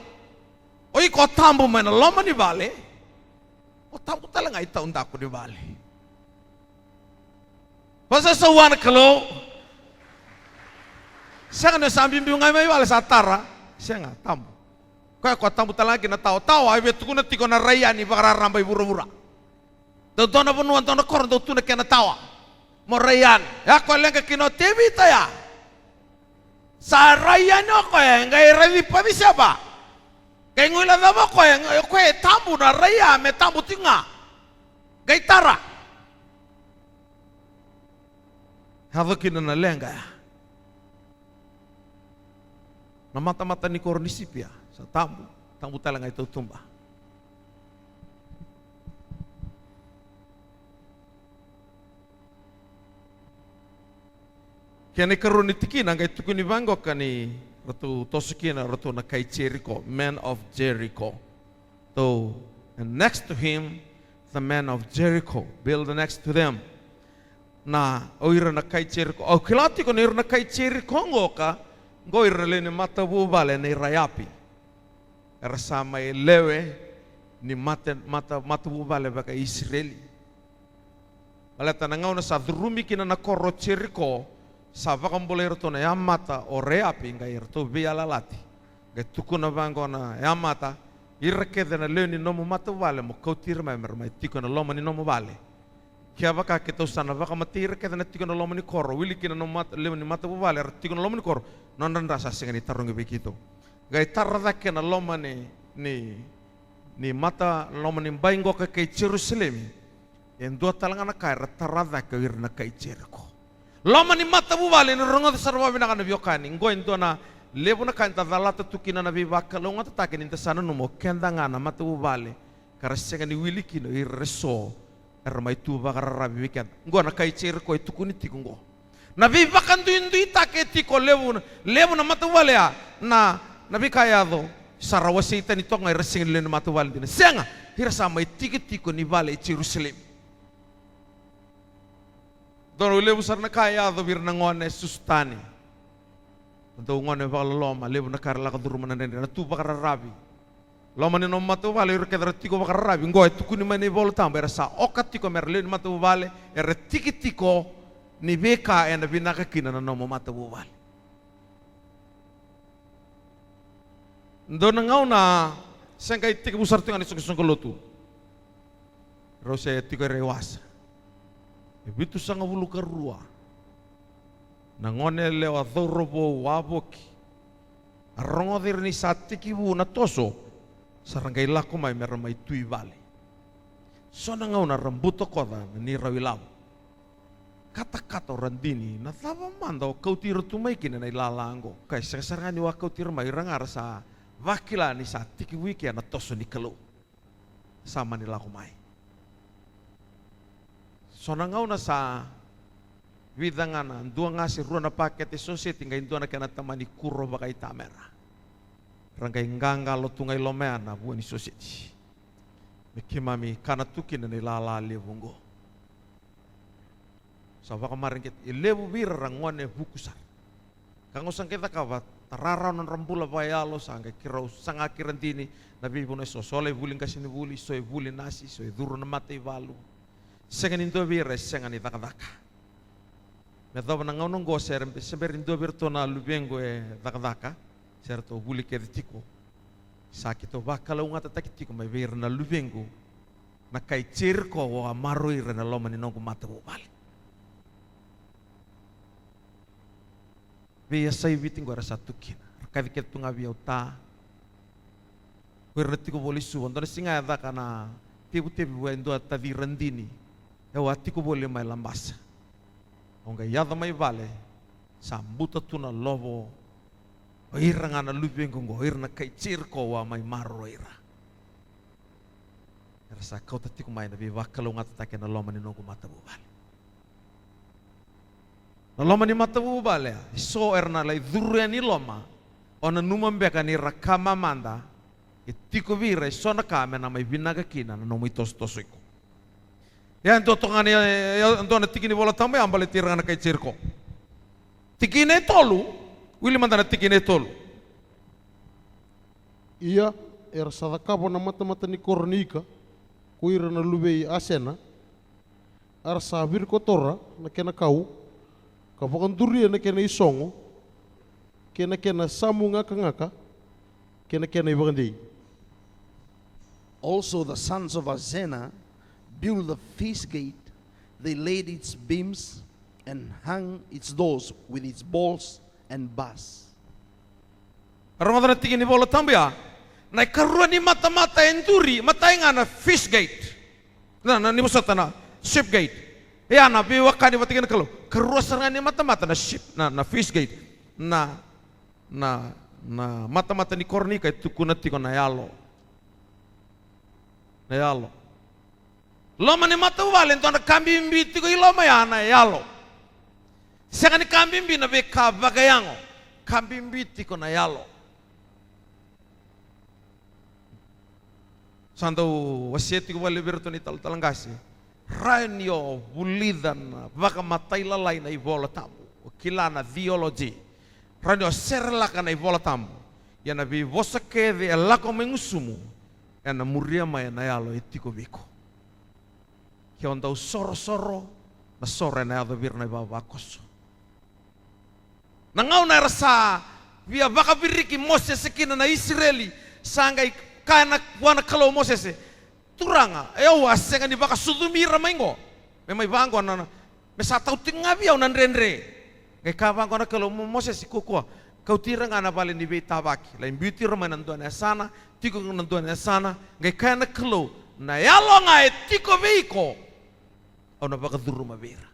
o iko tabu mai na loma ni vale, o tabu tale ga i taudaku ni vale. Vakasausau vua na Kalou. Sega ni o sa biubiu ga mai vale sa tara. Sega, tabu. Koya ko tabu tale ga kina na tawa. Tawa e via tukuna tiko na rai yani vakararaba i vuravura. Dau dua na vanua, dua na koro, dau tu na kena tawa. Mo rai yani. Ya ko leqa kina o Tevita ya. Sa rai yani o koya, qai raici Paciseva. Qai guilecava o koya, o koya e tabu, na rai ya me tabu tiko ga. Qai tara. Yaco kina na leqa ya. Na matamata ni koro ni sipi ya sa tabu, tabu tale ga i tautuba. Kena ikarua ni tikina, qai tukuni vaqo ka ni ratou toso kina o ratou na kai Jeriko, men of Jericho. So, and next to him, the men of Jericho, build next to them. Na, o ira na kai Jeriko. Au kila tiko ni ira na kai Jeriko qo ka, qo ira na lewe ni matavuvale nei Raiapi. Era sa mai lewe ni mata, mata, matavuvale vaka Isireli. Baleta na gauna sa curumi kina na koro o Jeriko, sa vakabulai iratou na yamata o Raiapi, qai ratou veiyalayalati. Qai tukuna vaqo na yamata, ira kece na lewe ni nomu matavuvale mo kauti ira mai, me ra mai tiko ena loma ni nomu vale. Kevaka keitou sa na vakamatei ira kece na tiko ena loma ni koro, wili kina na nomu mata, lewe ni matavuvale era tiko ena loma ni koro, nodra dra sa sega ni tarogi vei keitou. Qai tara cake na loma ni, ni, ni mata, loma ni bai qoka kei Jerusalemi. E dua tale ga na ka era tara cake o ira na kai Jeriko. Loma ni matavuvale, ni rogoca sara vakavinaka na veiwekani. Qo e dua na levu na ka eda calata tu kina na veivakalougatataki ni da sa nanuma o keda ga na matavuvale ka ra sega ni wili kina o ira eso era mai tu vakararavi vei keda. Qo na kai Jeriko e tukuni tiko qo. Na veivakaduiduitaki e tiko levu, levu na matavuvale ya, na, na veika e yaco, sa ra wasei tani toka ga era sega ni lewe ni matavuvale dina. Sega, ira sa mai tikotiko ni vale i Jerusalemi. Donu levu sara na ka e yaco vei ira na gone susu tani. Dau gone vakaloloma, levu na ka era lako curuma na dredre, na tu vakararavi. Loma ni nomu matavuvale, ira kece era tiko vakararavi. Qo e tukuni mai na iVola Tabu, era sa oka tiko mera lewe ni matavuvale, era tikitiko ni veika ena vinaka kina na nomu matavuvale. Dua na gauna se qai tekivu sara tiko ga na isoqosoqo lotu. Rau se tiko era i wasa. E vitusagavulu ka rua na gone yalewa cauravou wavoki. A rogoca ira ni sa tekivu na toso, sa ra qai lako mai me ra mai tu i vale. So na gauna ra butakoca na neirau ilavo. Katakata o Radini, na cava mada o kauti ira tu mai kina na ilala oqo? Ka e sega sara ga ni o a kauti ira mai, ira ga ra sa vakila ni sa tekivu i kea na toso ni Kalou. Sa mani lako mai. So na gauna sa vica ga na, dua ga se rua na pakete soseti, qai dua na kena tamani kuro vakaitamera. Ra qai qaqalo tu ga i loma ya na vua ni soseti me keimami kana tu kina na ilala levu oqo. Sa vakamareqeta, e levu vei ira ra gone vuku sara. Ka qo sa qai cakava, tarara nodra bula vakayalo, sa qai keirau saga kei Radini na veivanua eso, so lai vuli qasenivuli, so e vuli nasi, so e curu na mataivalu. Sega ni dua vei ira e sega ni cakacaka. Me yacova na gauna oqo se bera, se bera ni dua vei iratou na luvequ e cakacaka, se ratou vuli kece tiko. Sa keitou vakalougatataki tiko mai vei ira na luvequ na kai Jeriko au a maroroi ira ena loma ni noqu matavuvale. Veiyasai Viti qo era sa tu kina, ra kaci kece tu ga vei au, ta. Ko ira na tiko voli Suva, dua na siga e caka na tevutevu vua e dua taci Radini, au a tiko voli mai Labasa. Au qai yaco mai vale, sa buta tu na lovo. O ira ga na luvequ oqo, o ira na kai Jeriko au a mai maroroi ira. Era sa kauta tiko mai na veivakalougatataki ena loma ni noqu matavuvale. Na loma ni matavuvale, eso era na lai curu yani i loma, o nanuma beka ni ra ka mamada, e tiko vei ira eso na ka me na mai vinaka kina na nomu itosotoso iko. Ia, e dua toka ga ni, e, e dua na tiki ni Vola Tabu ya baleti ira ga na kai Jeriko. Tikina e tolu, wili mada na tikina e tolu. Ia, era sa cakava na matamata ni koro ni ika ko ira na luve i Asena, a ra sa virikotora na kena kau, ka vakaduria na kena isogo, kei na kena samu gakagaka, kei na kena ivakadei. Also the sons of Asena built the fish gate, they laid its beams, and hung its doors with its bolts and bars. Rogoca na tiki ni Vola Tabu ya. Na ikarua ni matamata e duri, matai ga na fish gate. Na, na, ni vosota na sheep gate. Ia na veiwekani vata kei na Kalou. Karua sara ga ni matamata na sheep, na, na fish gate. Na, na, na matamata ni koro ni ika e tukuna tiko na yalo. Na yalo. Loma ni matavuvale, dua na ka bibi tiko i loma ya na yalo. Sega ni ka bibi na veika vakayago. Ka bibi tiko na yalo. Sa dau wasea tiko vale vei iratou na italatala qase. Rawa ni o vulica na vakamatailalai na iVola Tabu, o kila na theology. Rawa ni o serelaka na iVola Tabu. Ia na veivosa kece e lako mai gusumu, ena muria mai na yalo e tiko vei iko. Ke o dau sorosoro, na soro ena yaco vei ira na ivavakoso. Na gauna era sa via vakaviriki Mosese kina na Isireli, sa qai kaya na, vua na Kalou, Mosese, Turaga, e, au a sega ni vakasucumi ira mai qo me mai vaqo na, na, me sa tau tiko ga vei au na dredre. Qai kaya vaqo na Kalou, Mo-, Mosese, kua, kua, kauti ira ga na vale ni veitavaki, lai biuti ira mai na dua na yasana, tiko na dua na yasana. Qai kaya na Kalou, na yalo ga e tiko vei iko, au na vakacuruma vei ira.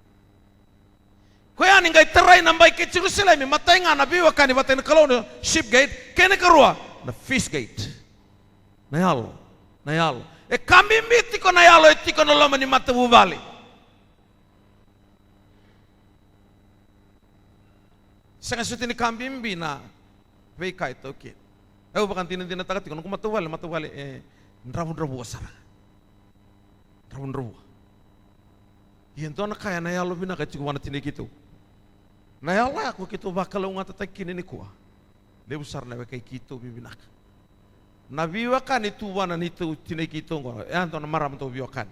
Koya ni qai tarai na bai kei Jerusalemi, matai ga na veiwekani vata kei na Kalou na sheep gate, kei na karua na fish gate. Na yalo, na yalo. E ka bibi tiko na yalo e tiko na loma ni matavuvale. Sega soti ni ka bibi na veika e taukena. Au vakadinadinataka tiko noqu matavuvale, matavuvale e dravudravua sara. Dravudravua. Ia dua na ka ya na yalo vinaka e tiko vua na tinai keitou. Na yalo ya ko keitou vakalougatataki kina nikua. Levu sara na wekai keitou vivinaka. Na veiwekani tu vua na neitou tinai keitou oqo, e a dua na marama dau veiwekani.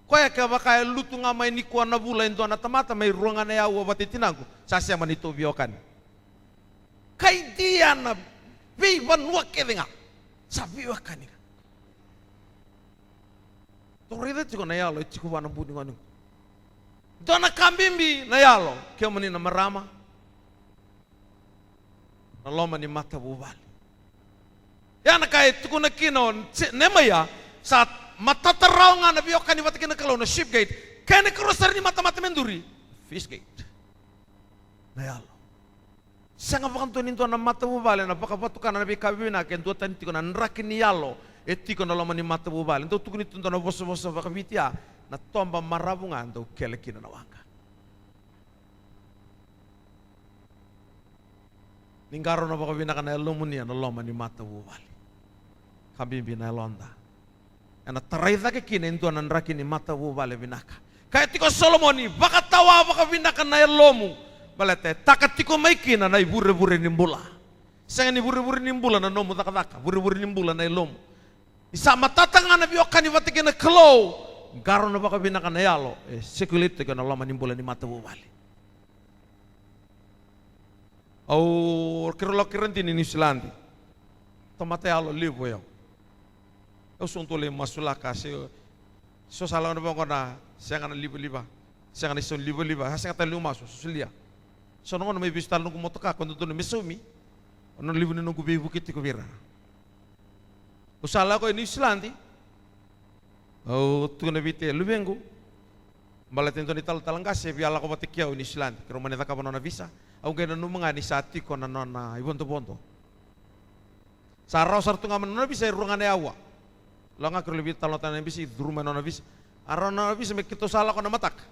Koya kevaka e lutu ga mai nikua na vula e dua na tamata mai rua ga na yaua vata i tinaqu, sa sema neitou veiwekani. Kai dia na veivanua kece ga, sa veiwekani ga. Tou raica tiko na yalo e tiko vua na bu ni gone qo. Dua na ka bibi na yalo, kemuni na marama. Na loma ni matavuvale. Ia na ka e tukuna kina o Je-, Nemaia, sa matata rawa ga na veiwekani vata kei na Kalou na sheep gate. Kena ikarua sara ni matamata me duri, fish gate. Na yalo. Sega vakadua ni dua na matavuvale na vakavatukana na veika vivinaka, e duatani tiko na draki ni yalo e tiko na loma ni matavuvale. Dau tukuni tu dua na vosavosa vakaviti ya, na toba maravu ga dau kele kina na waqa. Ni qarauna vakavinaka na yalomuni ena loma ni matavuvale. Ka bibi na yaloda. Ena tarai cake kina e dua na draki ni matavuvale vinaka. Kaya tiko o Solomoni, vakatawa vakavinaka na yalomu. Baleta e taka tiko mai kina na ivurevure ni bula. Sega ni vurevure ni bula na nomu cakacaka, vurevure ni bula na yalomu. Ni sa matata ga na veiwekani vata kei na Kalou, qarauna vakavinaka na yalo e circulate tiko ena loma ni bula ni matavuvale. Au keirau lako kei Radini i Niusiladi. Tamata yalo levu o yau. Au sa dau lai masulaka, se so sa lako na vaqo na sega na livaliva, sega na isau ni livaliva, sa sega tale niu masu, solia. So na gauna mai vesu tale noqu motoka, ko dodonu me saumi. O na levu ni noqu veivuke tiko vei ira. Au sa lako i Niusiladi. Au tukuna vei Te, luvequ, baleta e dua na italatala qase e via lako vata kei au i Niusiladi, keirau mani cakava nona visa. Au qai nanuma ga ni sa tiko na nona ivodovodo. Sa rawa sara tu ga mai na nona visa e rua ga na aua. Lako ga keirau lai veitalanoataka na embassy, curu mai na nona visa. A rawa na nona visa me keitou sa lako na mataka.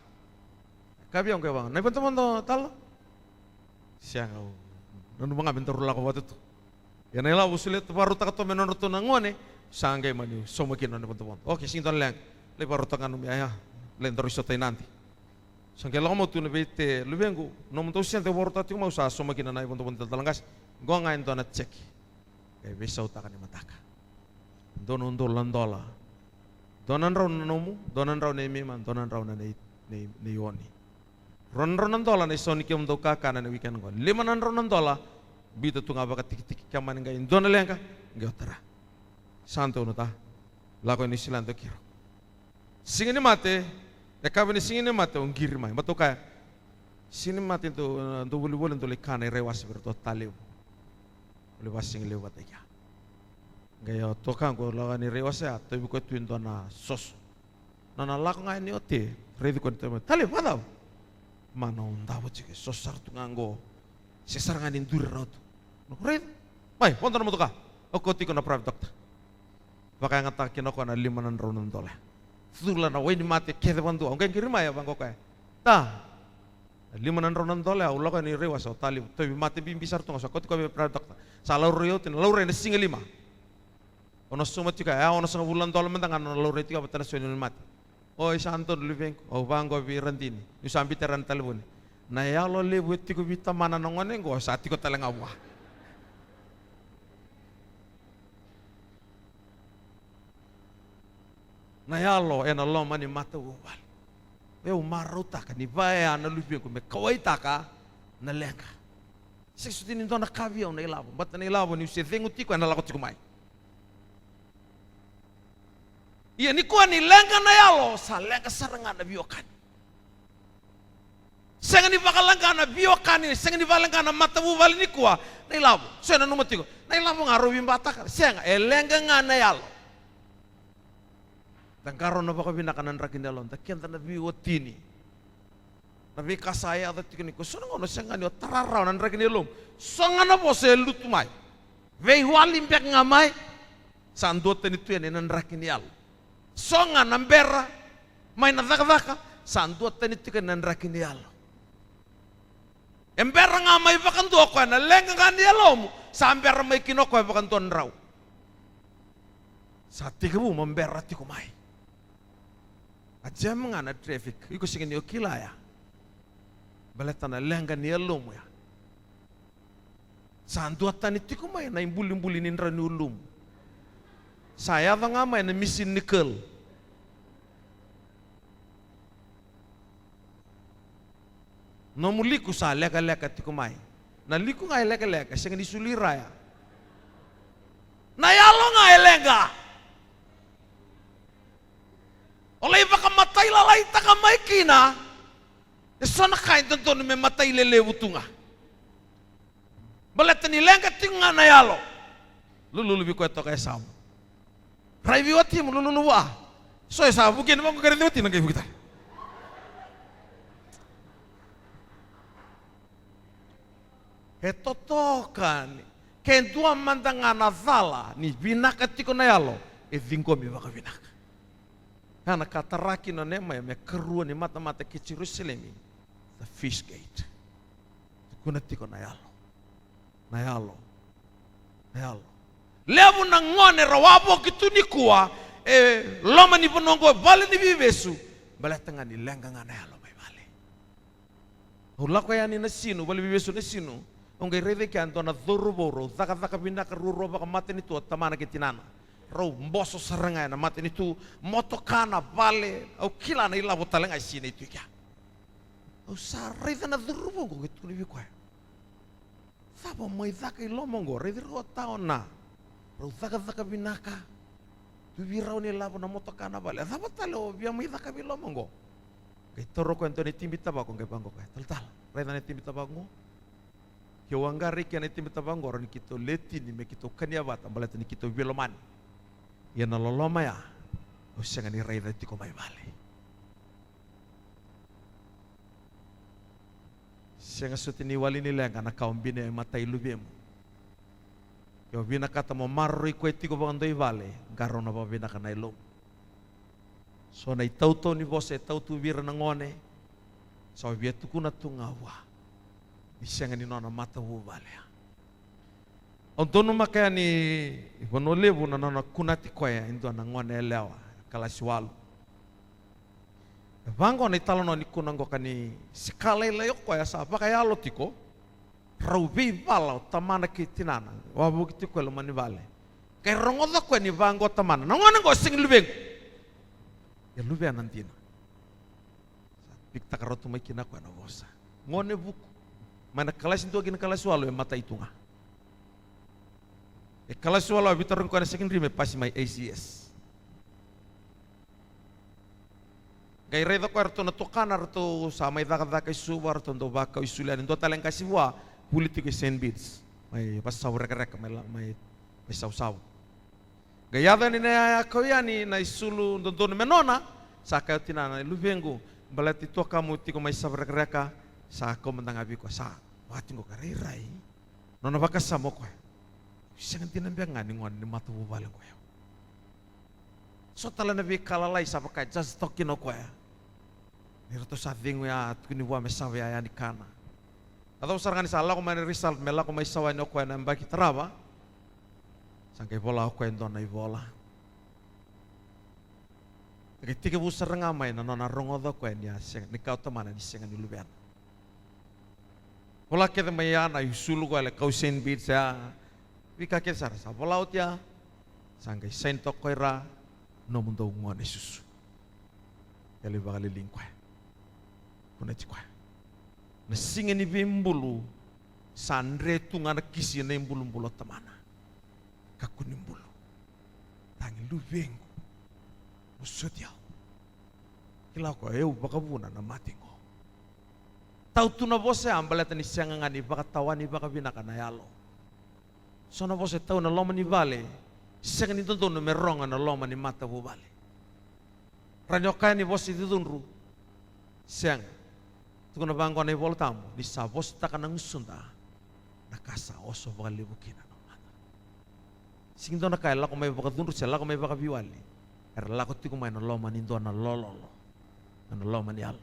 Kaya vei au qai vaka, na ivodovodo tale? Sega, au nanuma ga me daru lako vata tu. Ia na ilavo au solia, vakarautaka tu mai na nodratou na gone, sa qai mani sauma kina na ivodovodo. Okei, sega ni dua na leqa. Lai vakarautaka ga nomu iyaya. Lai daru sota i Nadi. Sa qai lako mai, au tukuna vei Te, luvequ, nomudou sede au vakarautaka tiko mai, au sa sauma kina na ivodovodo ni talatala qase. Qo ga e dua na cheque. Qai veisautaka ni mataka. Dua na udolu na dola. Dua na drau na nomu, dua na drau nei Mima, dua na drau na nei, nei, nei Oni. Rua na drau na dola na isau ni kemudou kakana ena weekend qo. Lima na drau na dola, biuta tu ga vakatikitiki, kemuni qai dua na leqa, qai o tara. Sa donu ta. Lako i Niusiladi o keirau. Siga ni mate, e kaya vei na siga ni mate, au qiri mai. Baleta au kaya, siga ni mate dou, dou volivoli, dou lai kana i rai wase vei iratou Talevu. Au lai vakasigalevu vata kei kea. Qai o tukaqu lako yani i rai wase, a tauvi koya tu e dua na soso. Nona lako ga yani o Te, raici koya ni tauvi mai. Talevu, vakacava? Mana, au davo tiko, e soso sara tu ga qo. Se sara ga ni duri rawa tu. Raici. Mai, vodo na motoka. Au kauti iko na private doctor. Vakayagataka kina o koya na lima na drau na dola. Cula na wainimate kece vakadua. Au qai qiri mai, a vaqo o koya. Ta. Na lima na drau na dola, au lako yani i rai wase, o Talevu, tauvi mate bibi sara tu ga, sa kauti koya vei private doctor. Sa laurai oti, na laurai na siga lima. O na sauma tiko ya, e onosagavulu na dola mada ga na laurai tiko ya vata na so ni wainimate. Oi, sa donu luvequ, au vaqo vei Radini. Niu sa biuta yani na talevoni. Na yalo levu e tiko vei tamana na gone qo, sa tiko tale ga vua. Na yalo ena loma ni matavuvale. Au marautaka ni vaya na luvequ me kauaitaka na leqa. Sega soti ni dua na ka vei au na ilavo, baleta na ilavo niu se cegu tiko ena lako tiko mai. Ia nikua ni leqa na yalo, sa leqa sara ga na veiwekani. Sega ni vakaleqa na veiwekani, sega ni vakaleqa na matavuvale nikua na ilavo. So e nanuma tiko, na ilavo ga rau veibataka. Sega, e leqa ga na yalo. Da qarauna vakavinaka na draki ni yalo, da keda na veiwatini. Na veika sa yaco tiko nikua, so na gauna sega ni o tara rawa na draki ni yalomu. So ga na vosa e lutu mai. Veiwali beka ga mai, sa duatani tu yani na draki ni yalo. So ga na bera mai na cakacaka, sa duatani tiko yani na draki ni yalo. E bera ga mai vakadua o koya, na leqa ga ni yalomu, sa bera mai kina o koya vakadua na drau. Sa tekivu mo bera tiko mai. A jam ga na traffic, iko sega ni o kila ya. Baleta na leqa ni yalomu ya. Sa duatani tiko mai na ibulibuli ni drau ni ulumu. Sa yaco ga mai na misini ni curl. Nomu liku sa lekaleka tiko mai. Na liku ga e lekaleka, sega ni sulu i ra ya. Na yalo ga e leqa. O lai vakamatai lalaitaka mai kina. E so na ka e dodonu me matai lelevu tu ga. Baleta ni leqa tiko ga na yalo. Lululu vei koya toka e yasamu. Rai vei watimu, lululu vua. So e sa vuki yani vaqo, qai raici watina, qai vuki tale. E totoka ni, ke dua mada ga na cala ni vinaka tiko na yalo, e ciqomi vakavinaka. Ya na ka tara kina o Niemaia me karua ni matamata kei Jerusalemi, the fish gate. Tukuna tiko na yalo. Na yalo. Na yalo. Levu na gone ra wavoki tu nikua e loma ni vanua oqo, vale ni veivesu, baleta ga ni leqa ga na yalo mai vale. Au lako yani Nasinu, vale ni veivesu Nasinu, au qai raica kea e dua na cauravou, rau cakacaka vinaka ruarua vakamatanitu o tamana kei tinana. Rau boso sara ga ena matanitu, motoka, na vale, au kila na ilavo tale ga e sinai tu i kea. Au sa raica na cauravou oqo, qai tukuna vei koya, cava o mai caka i loma oqo? Raici rau o taona, rau cakacaka vinaka, tu vei rau na ilavo, na motoka, na vale. A cava tale o via mai caka vei loma oqo? Qai taura o koya e dua na itibi tavako, qai vaqo o koya, talatala, raica na itibi tavako oqo. Keu a qara i kea na itibi tavako oqo, rawa ni keitou le tini me keitou kania vata, baleta ni keitou veilomani. Ia na loloma ya, au sega ni raica tiko mai vale. Sega soti ni wali ni leqa na ka o binia e matai luvemu. Ke o vinakata mo maroroi koya tiko vakadua i vale, qarauna vakavinaka na yalomu. So na itautau ni vosa e tau tu vei ira na gone, sa o via tukuna tu ga vua ni sega ni nona matavuvale ya. Au donumaka yani i Vanua Levu na nona kunati koya e dua na gone yalewa, kalasi walu. E vaqo na italanoa ni kuna oqo, ka ni se ka lailai o koya, sa vakayalo tiko, rau veivala o tamana kei tinana, wavoki tiko e loma ni vale. Qai rogoca o koya ni vaqo o tamana, na gone oqo sega ni luvequ. E luvena dina. Sa pikitaka rauta mai kina o koya na vosa. Gone vuku. Mai na kalasi dua ki na kalasi walu e matai tu ga. E kalasi walu a veitarogi koya na secondary me pasi mai A C S. Qai raica o koya ratou na tukana, ratou sa mai cakacaka i Suva, ratou dau vakau i Suva, e dua tale qasi vua, vuli tiko i Saint Bede's. Mai Vasavu Rekareka, mai la, mai, mai Savusavu. Qai yaco yani na yaya kau yani na isulu dodonu me nona, sa kaya o tinana, luvequ, baleta i tuakamu tiko mai Savu Rekareka, sa kau mada ga vei koya, sa vakatiko ka rairai. Nona vakasama o koya, sega dina beka ga ni gone ni matavuvale o koya. So tale na veika lalai sa vaka e just toki kina o koya. Ni ratou sa cegu ya, tukuni vua me sava yaya ni kana. Yacova sara ga ni sa lako mai na result me lako mai sava yani o koya na yabaki tarava. Sa qai vola o koya e dua na ivola. Qai tekivu sara ga mai na nona rogoca o koya ni a sega, ni kaya o tamana ni sega ni luvena. Vola kece mai ya na isulu koya e kau Saint Bede's ya. Veika kece sara sa vola oti ya. Sa qai saini toka ko ira, nomudou gone susu. Ia lai vakaliligi koya. Kunati koya. Na siga ni veibulu sa dre tu ga na kisi ena ibulubulu o tamana. Kakua ni bulu. Tagi luvequ. Vosoti au. Kila o koya, au vakavuna na mate qo. Tau tu na vosa ya baleta ni sega ga ni vakatawani vakavinaka na yalo. So na vosa e tau na loma ni vale, sega ni dodonu me rogo na loma ni matavuvale. Rawa ni o kaya ni vosa i cucudru. Sega. Tukuna vaqo na iVola Tabu, ni sa vosataka na gusuda na ka sa oso vakalevu kina na mata. Sega ni dua na ka e lako mai vakacudru se lako mai vakaveiwali era lako tiko mai na loma ni dua na lololo, na loma ni yalo.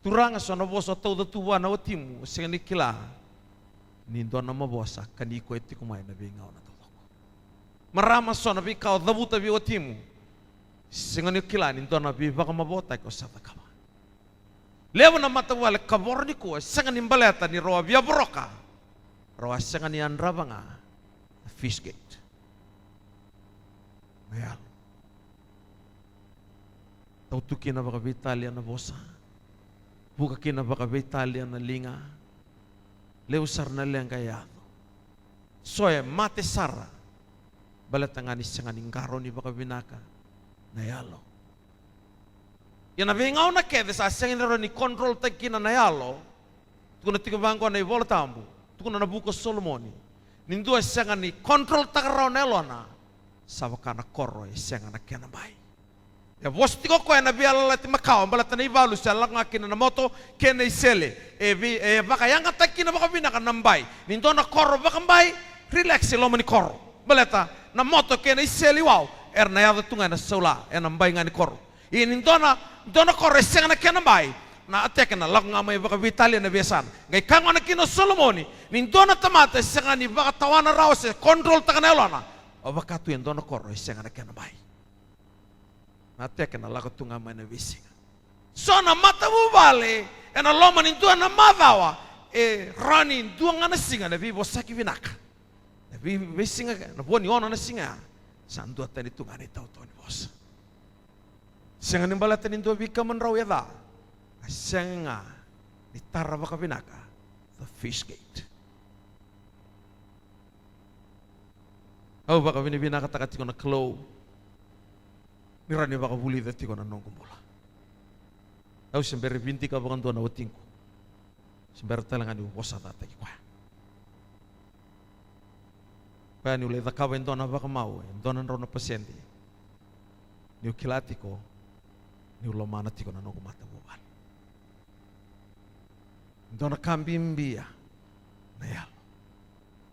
Turaga, so na vosa o tauca tu vua na watimu, o sega ni kila ni dua na mavoa sa kani koya tiko mai na veigauna taucoko. Marama, so na veika o cavuta vei watimu, sega ni kila ni dua na veivakamavoataki o sa cakava. Levu na matavuvale kavoro nikua, sega ni baleta ni rau a via voroka, rau a sega ni yadrava ga na fish gate. Na yalo. Tau tu kina vakaveitalia na vosa. Vuka kina vakaveitalia na liga. Levu sara na leqa e yaco. So e mate sara. Baleta ga ni sega ni qarauni vakavinaka na yalo. Ia na veigauna kece sa sega ni rawa ni control-taki kina na yalo, Tukuna tiko vaqo na iVola Tabu, tukuna na vuku o Solomoni, ni dua e sega ni control-taka rawa na yalona, sa vaka na koro e sega na kena bai. E vosa tiko o koya ena veiyalayalati makawa, baleta na ivalu sa lako ga kina na moto kei na isele. E vei, e vakayagataki kina vakavinaka na bai. Ni dua na koro vakabai, relax e loma ni koro. Baleta na moto kei na isele i wau, era na yaco tu ga ena saula, ena bai ga ni koro. Ia ni dua na, dua na koro e sega na kena bai, na attack ena lako ga mai vakaveitalia na veiyasana. Qai kaya gona kina o Solomoni, ni dua na tamata e sega ni vakatawana rawa se control-taka na yalona, o vaka tu e dua na koro e sega na kena bai. Na attack ena lako tu ga mai na veisiga. So na matavuvale ena loma ni dua na macawa, e rawa ni dua ga na siga na veivosaki vinaka. Na vei, veisiga, na vo ni ono na siga ya, sa duatani tu ga na itautau ni vosa. Sega ni baleta ni dua vei kemudou e ca, a sega ga ni tara vakavinaka the fish gate. Au vakavinavinakataka tiko na Kalou ni rawa ni vakavulica tiko na noqu bula. Au se bera ni vidika vakadua na watiqu, se bera tale ga niu vosacataki koya. Koya niu lai cakava e dua na vakamau, e dua na drau na pasede, niu kila tiko niu lomana tiko na noqu matavuvale. Dua na ka bibi ya na yalo.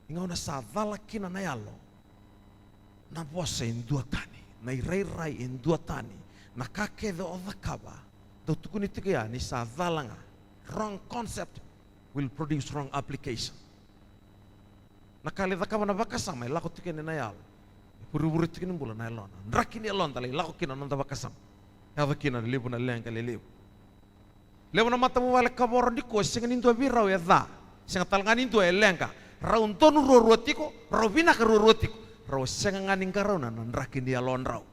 Ni gauna sa cala kina na yalo, na vosa e duatani, na irairai e duatani, na ka kece o cakava, dau tukuni tiko ya ni sa cala ga. Wrong concept will produce wrong application. Na ka e lai cakava na vakasama e lako tiko yani na yalo, e vurevure tiko ni bula na yalona. Draki ni yaloda lai lako kina na noda vakasama. Yaco kina na levu na leqa lelevu. Levu na matavuvale kavoro nikua, sega ni dua vei rau e ca, sega tale ga ni dua e leqa. Rau donu ruarua tiko, rau vinaka ruarua tiko. Rau sega ga ni qarauna na draki ni yalodrau.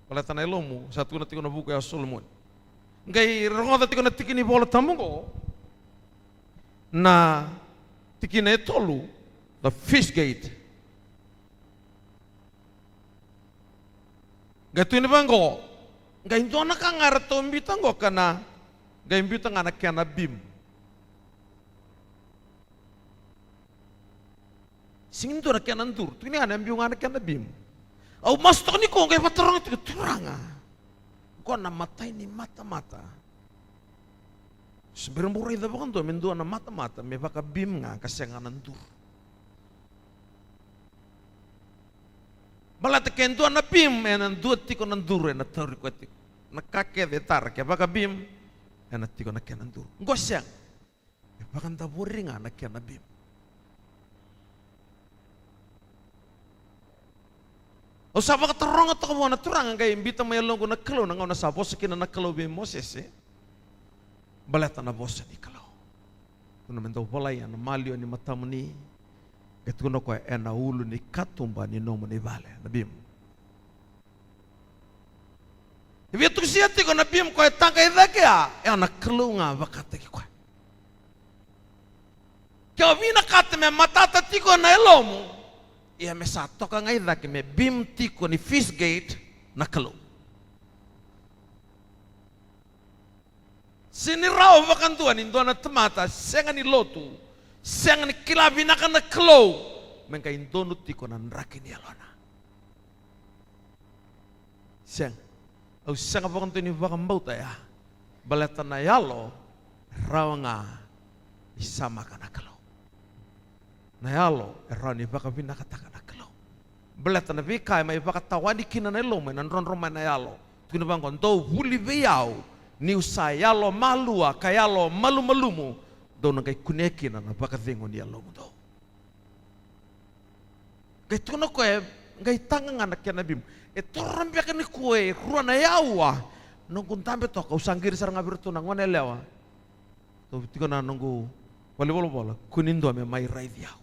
Baleta na yalomu, sa tukuna tiko na vuku ya o Solomoni. Qai rogoca tiko na tiki ni Vola Tabu oqo, na tikina e tolu, the fish gate. Qai tukuni vaqo, qai dua na ka ga eratou biuta oqo ka na, qai biuta ga na kena beam. Sega ni dua na kena duru, tukuni ga na biu ga na kena beam. Au masu toka nikua qai vakataroga tiko, Turaga, qo na matai ni matamata. Se bera bau raica vakadua me dua na matamata me vaka beam ga ka sega na duru. Baleta ke dua na beam, ena dua tiko na duru ena tauri koya tiko. Na ka kece e tara, ke vaka beam, ena tiko na kena duru. Qo sega. E vakadavori ga na kena beam. Au sa vakataroga toka vua na Turaga, qai biuta mai yaloqu na Kalou, na gauna sa vosa kina na Kalou vei Mosese. Baleta na vosa ni Kalou. Tukuna me dau volai ena maliwa ni matamuni. Qai tukuna o koya, ena ulu ni katuba ni nomuni vale, na beam. E via tukusia tiko na beam koya e taqa i cake ya, e a na Kalou ga vakataki koya. Ke o vinakata me matata tiko na yalomu, ia me sa toka ga i cake me beam tiko ni fish gate na Kalou. Sega ni rawa vakadua ni dua na tamata sega ni lotu, sega ni kila vinaka na Kalou, me qai donu tiko na draki ni yalona. Sega. Au sega vakadua ni vakabauta ya. Baleta na yalo e rawa ga ni samaka na Kalou. Na yalo e rawa ni vakavinakataka na Kalou. Baleta na veika e mai vakatawani kina na yalomu ena drodro mai na yalo. Tukuna vaqo, dou vuli vei au, niu sa yalo malua ka yalo malumalumu, dou na qai kunea kina na vakacegu ni yalomudou. Qai tukuna o koya, qai taqa ga na kena beam. E toro beka nikua e rua na aua. Noqu dabe toka, au sa qiri sara ga vei iratou na gone yalewa. Tou tiko na noqu valenivolavola, kua ni dua me mai raici au.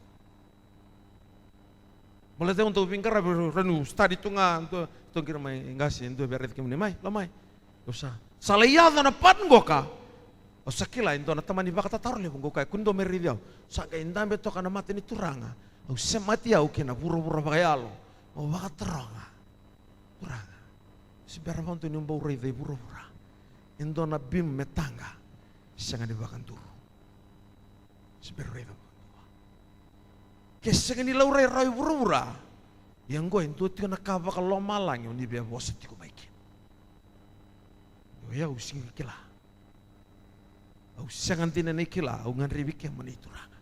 Baleta au dau veiqaravi, rau niu study tu ga, dua, tou qiri mai qase, dua via raici kemuni mai, la mai. Au sa, sa lai yaco na part qoka. Au sa kila e dua na tamani vakatataro levu qo kaya, kua ni dua me raici au. Sa qai dabe toka na mata ni Turaga. Au semati au kei na vuravura vakayalo. Au vakataroga. Turaga, se bera vakadua niu bau raica i vuravura. e dua na beam me taqa, sega ni vakaduru. Se bera raica vakadua. Ke sega ni laurai rawa i vuravura, ia oqo e dua tiko na ka vakalomalagi o ni via vosa tiko mai kina. Io, au sega ni kila. Au sega dina ni kila, au gadrevi kemuni Turaga.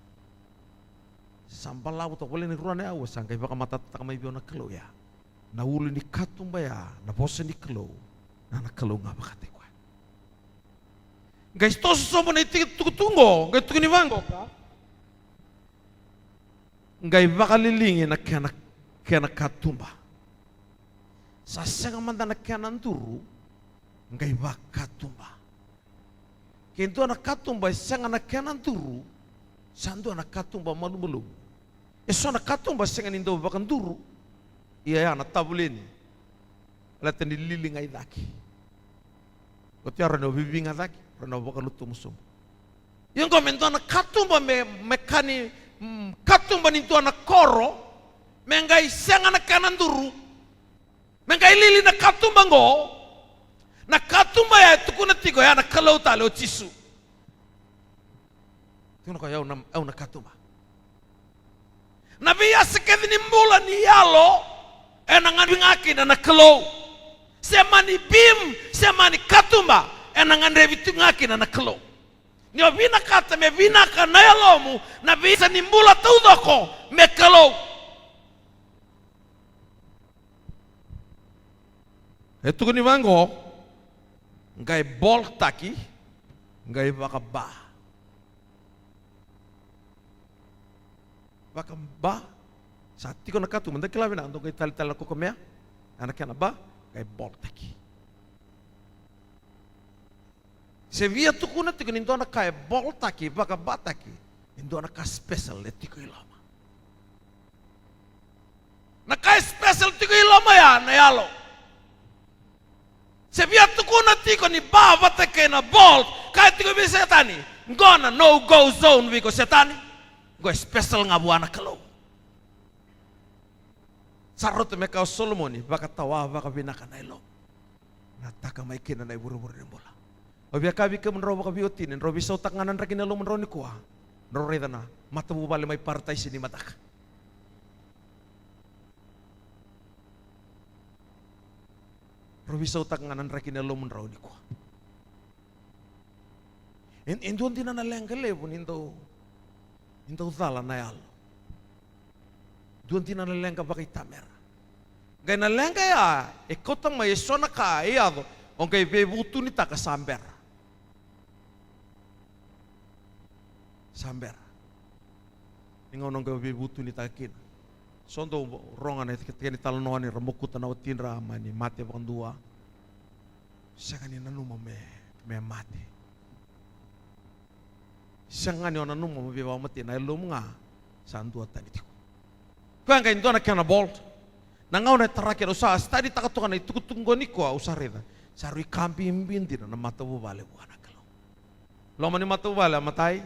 Sa balavu toka, voleka ni rua na aua, sa qai vakamatatataka mai vei au na Kalou ya. Na ulu ni katuba ya, na vosa ni Kalou, na, na Kalou ga vakataki koya. Qai toso sobu na itukutuku qo, qai tukuni vaqo ka. Qai vakaliligi na kena, kena katuba. Sa sega mada na kena duru, qai vakatuba. Ke dua na katuba e sega na kena duru, sa dua na katuba malumalumu. E so na katuba sega ni dau vakaduru. Ia ya na tavuleni. Baleta ni lili ga i cake. Oti ya rawa ni o viviga cake, rawa ni o vakalutumu sobu. Ia oqo me dua na katuba me, me ka ni, mm, katuba ni dua na koro, me qai sega na kena duru. Me qai lili na katuba oqo. Na katuba ya e tukuna tiko ya na Kalou tale o Jisu. Tukuna o koya, au na, au na katuba. Na veiyasa kece ni bula ni yalo ena gadrevi ga kina na Kalou. Se mani beam, se mani katuba, ena gadrevi tu ga kina na Kalou. Ni o vinakata me vinaka na yalomu, na veiyasa ni bula taucoko me Kalou. E tukuni vaqo, qai boltaki, qai vakaba. Vakaba, sa tiko na katuba, da kila vinaka, dou qai talitali na kokomea, ena kena ba, qai boltaki. Se via tukuna tiko ni dua na ka e boltaki, vakabataki, e dua na ka special e tiko i loma. Na ka e special tiko i loma ya na yalo. Se via tukuna tiko ni ba vata kei na bolt, kaya tiko vei Setani, qo na no go zone vei iko Setani. Qo e special ga vua na Kalou. Sa rauta me kaya o Solomoni, vakatawa vakavinaka na yalomu. Na taka mai kina na ivurevure ni bula. Au via kaya vei kemudrau vakaveiwatini, drau veisautaka ga na draki ni yalomudrau nikua. Drau raica na matavuvale mai parataisi ni mataka. Drau veisautaka ga na draki ni yalomudrau nikua. E, e dua dina na leqa levu ni dau, ni dau cala na yalo. Dua dina na leqa vakaitamera. Qai na leqa ya, e kauta mai e so na ka e yaco, o qai veivutunitaka sa bera. Sa bera. Ni gauna o qai veivutunitaka kina. So dau roga na iteketeke ni talanoa ni ra mokuta na watidra, mani mate vakadua. Sega ni nanuma me, me mate. Sega ni o nanuma mo veivakamatei, na yalomu ga sa duatani tiko. Koya qai dua na kena bolt. Na gauna e tara kina, au sa study taka toka na itukutuku qo nikua, au sa raica. Sa rui ka bibi dina na matavuvale vua na Kalou. Loma ni matavuvale, a matai,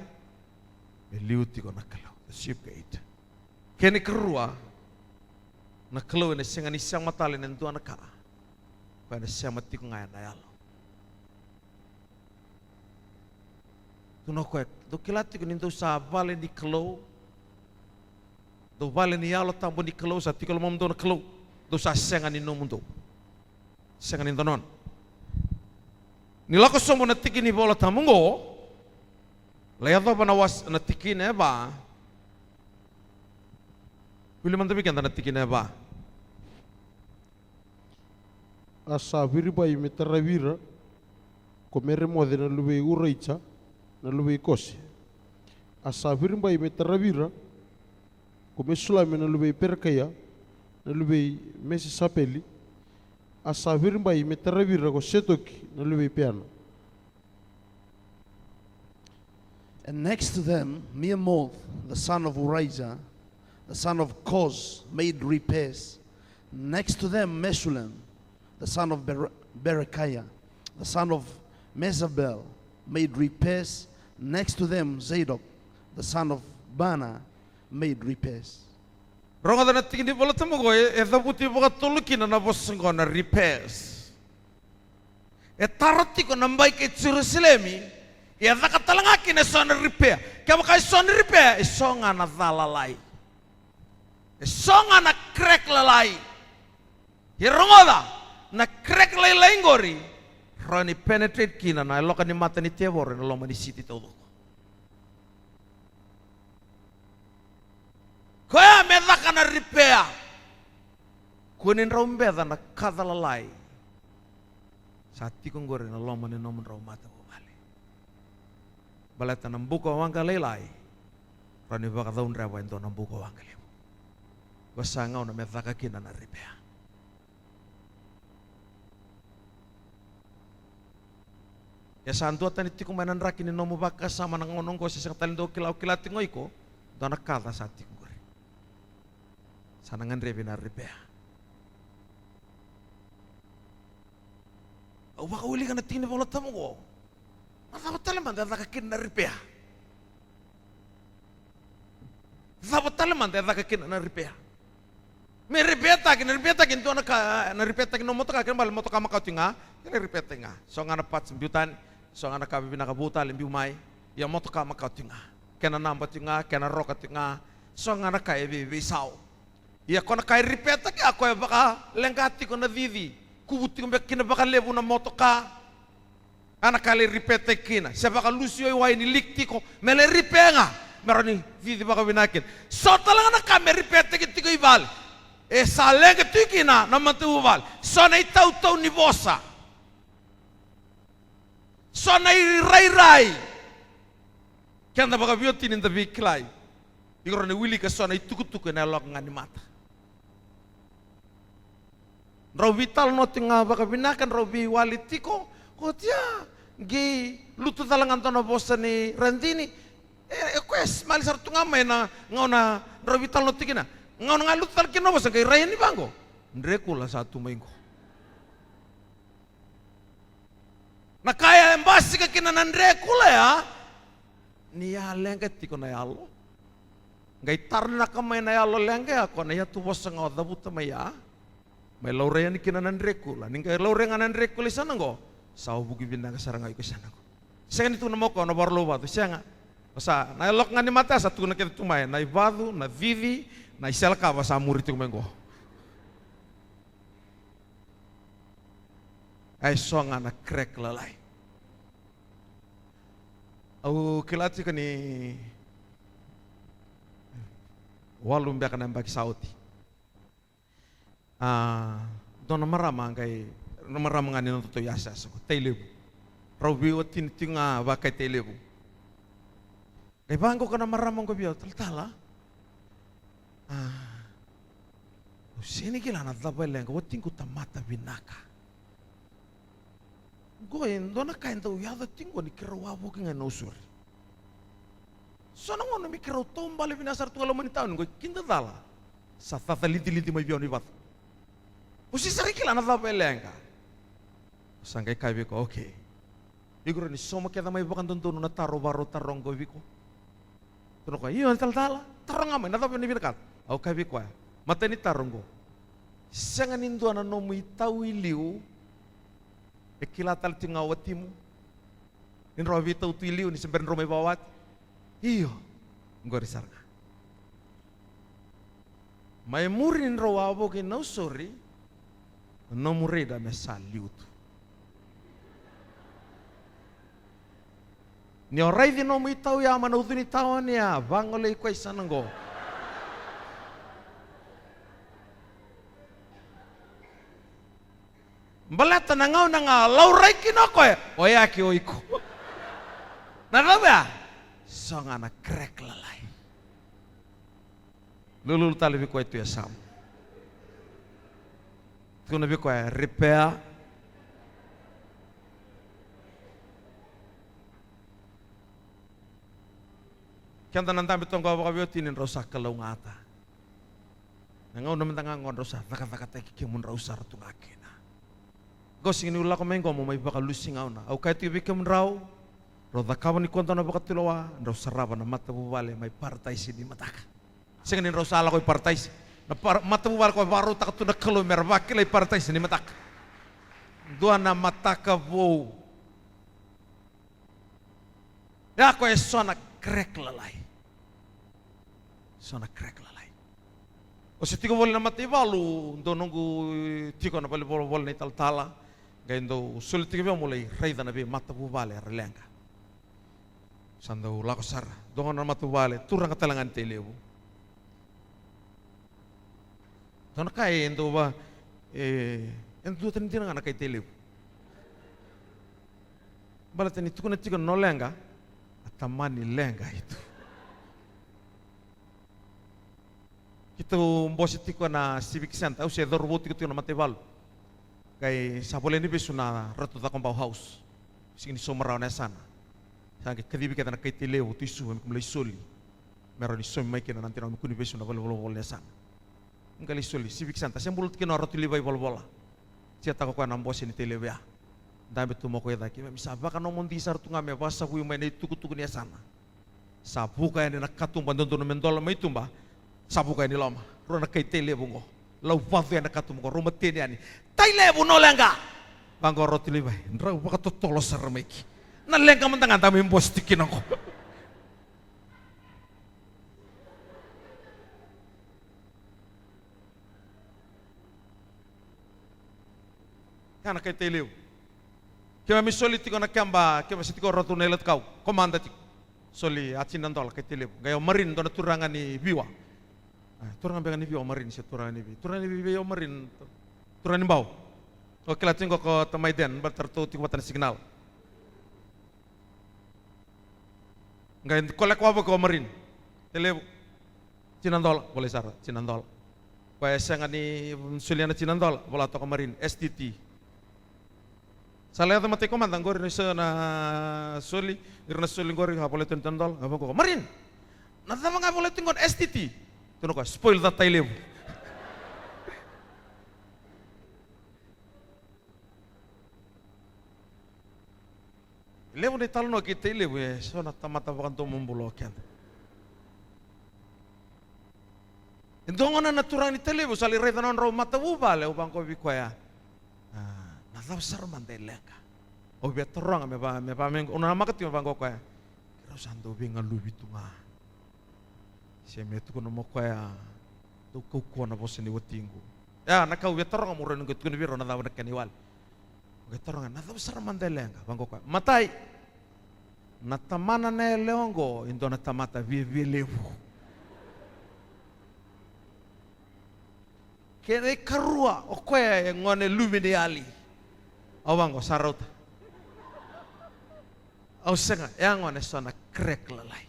e liu tiko na Kalou, the sheep gate. Kena ikarua, na Kalou ena sega ni sema tale ena dua na ka. Koya ena sema tiko ga ena yalo. Tukuna o koya, dou kila tiko ni dou sa vale ni Kalou, dou vale ni Yalo Tabu ni Kalou, sa tiko e lomamudou na Kalou, dou sa sega ni nomudou. Sega ni dua nona. Ni lako sobu na tiki ni Vola Tabu oqo, lai yacova na was-, na tikina e va. Wili mada vei keda na tikina e va. A sa viribai me taravi ira ko Meremoce na luve i Uraija na luve i Kose. A sa viribai me taravi ira ko Mesulame na luve i Perekaia na luve i Mesesapeli. A sa viribai me taravi ira ko Setoki na luve i Peana. And next to them, Meremoth, the son of Urijah, the son of Koz, made repairs. Next to them, Meshullam, the son of Ber-, Berechiah, the son of Mezabel, made repairs. Next to them, Zadok, the son of Bana, made repairs. Rogoca na tiki ni Vola Tabu qo, e, e cavuti vakatolu kina na vosa qo na repairs. E tara tiko na bai kei Jerusalemi, ia e caka tale ga kina eso na ripea. Kevaka eso na ripea, eso ga na ca lalai. Eso ga na crack lalai. Ia rogoca, na crack lailai qori, rawa ni penetrate kina na yaloka ni mata ni tevoro ena loma ni siti taucoko. Koya me caka na ripea. Kua ni drau beca na kaca lalai sa tiko qori ena loma ni nomudrau matavuvale. Baleta na buka waqa lailai, rawa ni vakacaudreva e dua na buka waqa levu. Ko sa gauna me caka kina na ripea. E sa duatani tiko mai na draki ni nomu vakasama na gauna oqo, se sega tale dua kila, o kila tiko ga iko, dua na kaca sa tiko qori. Sa na gadrevi na ripea. Au vakawilika na tiki ni Vola Tabu oqo. Na cava tale mada e caka kina na ripea? Cava tale mada e caka kina na ripea? Me ripeataki, na ripeataki e dua na ka, na ripeataki na motoka, kena ibalebale motoka makawa tiko ga, kena ripeataki ga. So ga na parts biu tani, so ga na ka vivinaka vou tale biu mai, ia motoka makawa tiko ga. Kena naba tiko ga, kena roka tiko ga, so ga na ka e veiveisau. Ia ko na ka e ripeataki, a koya e vakaleqa tiko na cici, kuvu tiko beka kina vakalevu na motoka. A na ka e lai ripeataki kina, se vakalusi o iwai ni leak tiko, me lai ripea ga, me rawa ni cici vakavinaka kina. So tale ga na ka me ripeataki tiko i vale, e sa leqa tiko kina na matavuvale. So na itautau ni vosa, so na irairai. Keda vakaveiwatini da veikilai, iko rawa ni wilika so na itukutuku ena yaloka ga ni mata. Drau veitalanoa tiko ga vakavinaka, drau veiwali tiko. Oti ya, qai lutu cala ga dua na vosa ni radini. E, e koya e smile sara tu ga mai na gauna drau veitalanoa tiko kina. Gauna ga e lutu cala kina na vosa, qai rai yani vaqo. Drekula sa tu mai qo. Na ka ya e basika kina na drekula ya, ni a leqa tiko na yalo. Qai taranaka mai na yalo leqa ya, ko na yatu vosa ga o cavuta mai ya. Mai laurai yani kina na drekula. Ni qai laurai ga na drekula i sana qo, sa o vuki vinaka sara ga iko i sana qo. Sega ni tukuna mai o koya o na vakarau vacu, sega. O sa, na yaloka ga ni mata ya sa tukuna kece tu mai, na ivacu, na cici, na iselakava sa muri tiko mai qo. A e so ga na crack lalai. Au kila tiko ni walu beka na yabaki sa oti. A, dua na marama qai, na marama ga ni nodatou yasayasa ko Tailevu. Rau veiwatini tiko ga vaka i Tailevu. Qai vaqo ko na marama qo vei au, talatala. A, au sega ni kila na cava e leqa, watiqu tamata vinaka. Qo e dua na ka e dau yaco tiko qo ni keirau wavoki ga e Nausori. So na gauna me keirau taubale vinaka sara tu ga loma ni tauni qo e kidacala. Sa caca lidilidi mai vei au na ivacu. Au sega sara ni kila na cava e leqa. Sa qai kaya vei koya, okay. Iko rawa ni sauma kece mai vakadodonu na taro vakarau taroga qo vei iko. Tukuna o koya, io talatala, taroga mai, na cava na vinakata? Au kaya vei koya, matai ni taro qo. Sega ni dua na nomu itau i liu e kila tale tiko ga o watimu? Ni drau a veitau tu i liu ni se bera ni drau mai vakawati? Io, qori sara ga. Mai muri ni drau wavoki Nausori, na nomu radar me sa liu tu. Ni o raici nomu itau ya mai na ucu ni tauni ya, vagolei koya i sana qo. Baleta na gauna ga laurai kina o koya, oya ke o iko. Na cava ya? So ga na crack lalai. Lululu tale vei koya tu e yasamu. Tukuna vei koya, repair. Keda na dabe toka qo vakaveiwatini drau sa kalougata. Na gauna mada ga qo drau sa cakacakataki kemudrau sara tu ga kina. Qo sega niu lako mai qo mo mai vakalusi gauna. Au kaya tiko vei kemudrau, drau cakava nikua dua na vakatulewa, drau sarava na matavuvale mai Parataisi ni mataka. Sega ni drau sa lako i Parataisi. Na para-, matavuvale ko vakarautaka tu na Kalou me ra vakila i Parataisi ni mataka. Dua na mataka vou. Ia koya e so na crack lalai. So na crack lalai. O se tiko voli na mataivalu, dou noqu tiko na valenivolavola na italatala, qai dou soli tiko vei au mo lai raica na veimatavuvale era leqa. Sa dau lako sara, dua ga na matavuvale, turaga tale ga ni Tailevu. Dua na ka e dau va, e, e duatani dina ga na kai Tailevu. Baleta ni tukuna tiko na noleqa, a tamani leqa i tu. Keitou bose tiko na Civic Centre, au se cauravou tiko tiko na mataivalu. Qai sa volai ni vesu na Ratu Cakobau House. Sega ni sauma rawa na yasana. Sa qai kacivi kece na kai Tailevu, tu i Suva, me keimami lai soli. Me rawa ni saumi mai kina na dinau me kua ni vesu na valenivolavola ni yasana. Qai lai soli, Civic Centre, se bula tu kina o Ratu Livai Volavola. Tia taka o koya na bose ni Tailevu ya. Dabe tu mai o koya i cake, keimami sa vakanomodi sara tu ga me vakasavui mai na itukutuku ni yasana. Sa vuka yani na katuba dodonu me dola mai tuba. Sa vuka yani loma. Rua na kai Tailevu oqo. Lau vacu yani na katuba oqo. Rau mateni yani. Tailevu noleqa. Vaqo Ratu Livai. Drau vakatotolo sara mai ki. Na leqa mada ga da mai bose tiko kina oqo. Kea na kai Tailevu. Keimami soli tiko na keba, keba se tiko o Ratu Nailatikau. Komada tiko. Soli a tini na dola kai Tailevu. Qai o Marine, dua na turaga ni Viwa. A, turaga beka ni Viwa o Marine, se turaga ni Viwa. Turaga ni Viwa o Marine. Turaga ni Bau. O kila tiko ko tamai Den, baleta ratou tiko vata na signal. Qai koleka wavoki o Marine. Tailevu. Tini na dola, volai sara, tini na dola. Koya e sega ni solia na tini na dola, vola toka o Marine, S T T. Sa lai yaco matai komada, qori na so na soli, ira na soli qori, a volai tu na tini na dola, a vaqo, Marine! Na cava ga e volai tu qo na S T T? Tukuna o koya, spoil that Tailevu. Levu na italanoa kei Tailevu, e so na tamata vakadomobula o keda. E dua gona na turaga ni Tailevu, sa lai raica na nodrau matavuvale, au vaqo vei koya. A, na cava sara mada e leqa? Au via taroga me va, me va, me, au namaka tiko me vaqo koya. Keirau sa dau veigaluvi tu ga. Se me tukuna mo koya, dau kaukauwa na vosa ni watiqu. Ia, na ka au via taroga mo rawa ni qai tukuna vei rau na cava na kena iwali. Qai taroga, na cava sara mada e leqa? Vaqo koya. Matai, na tamana na yalewa oqo, e dua na tamata viavia levu. Kena ikarua, o koya e gone luve ni yali. Au vaqo, sa rauta. Au sega, e a gone so na crack lalai.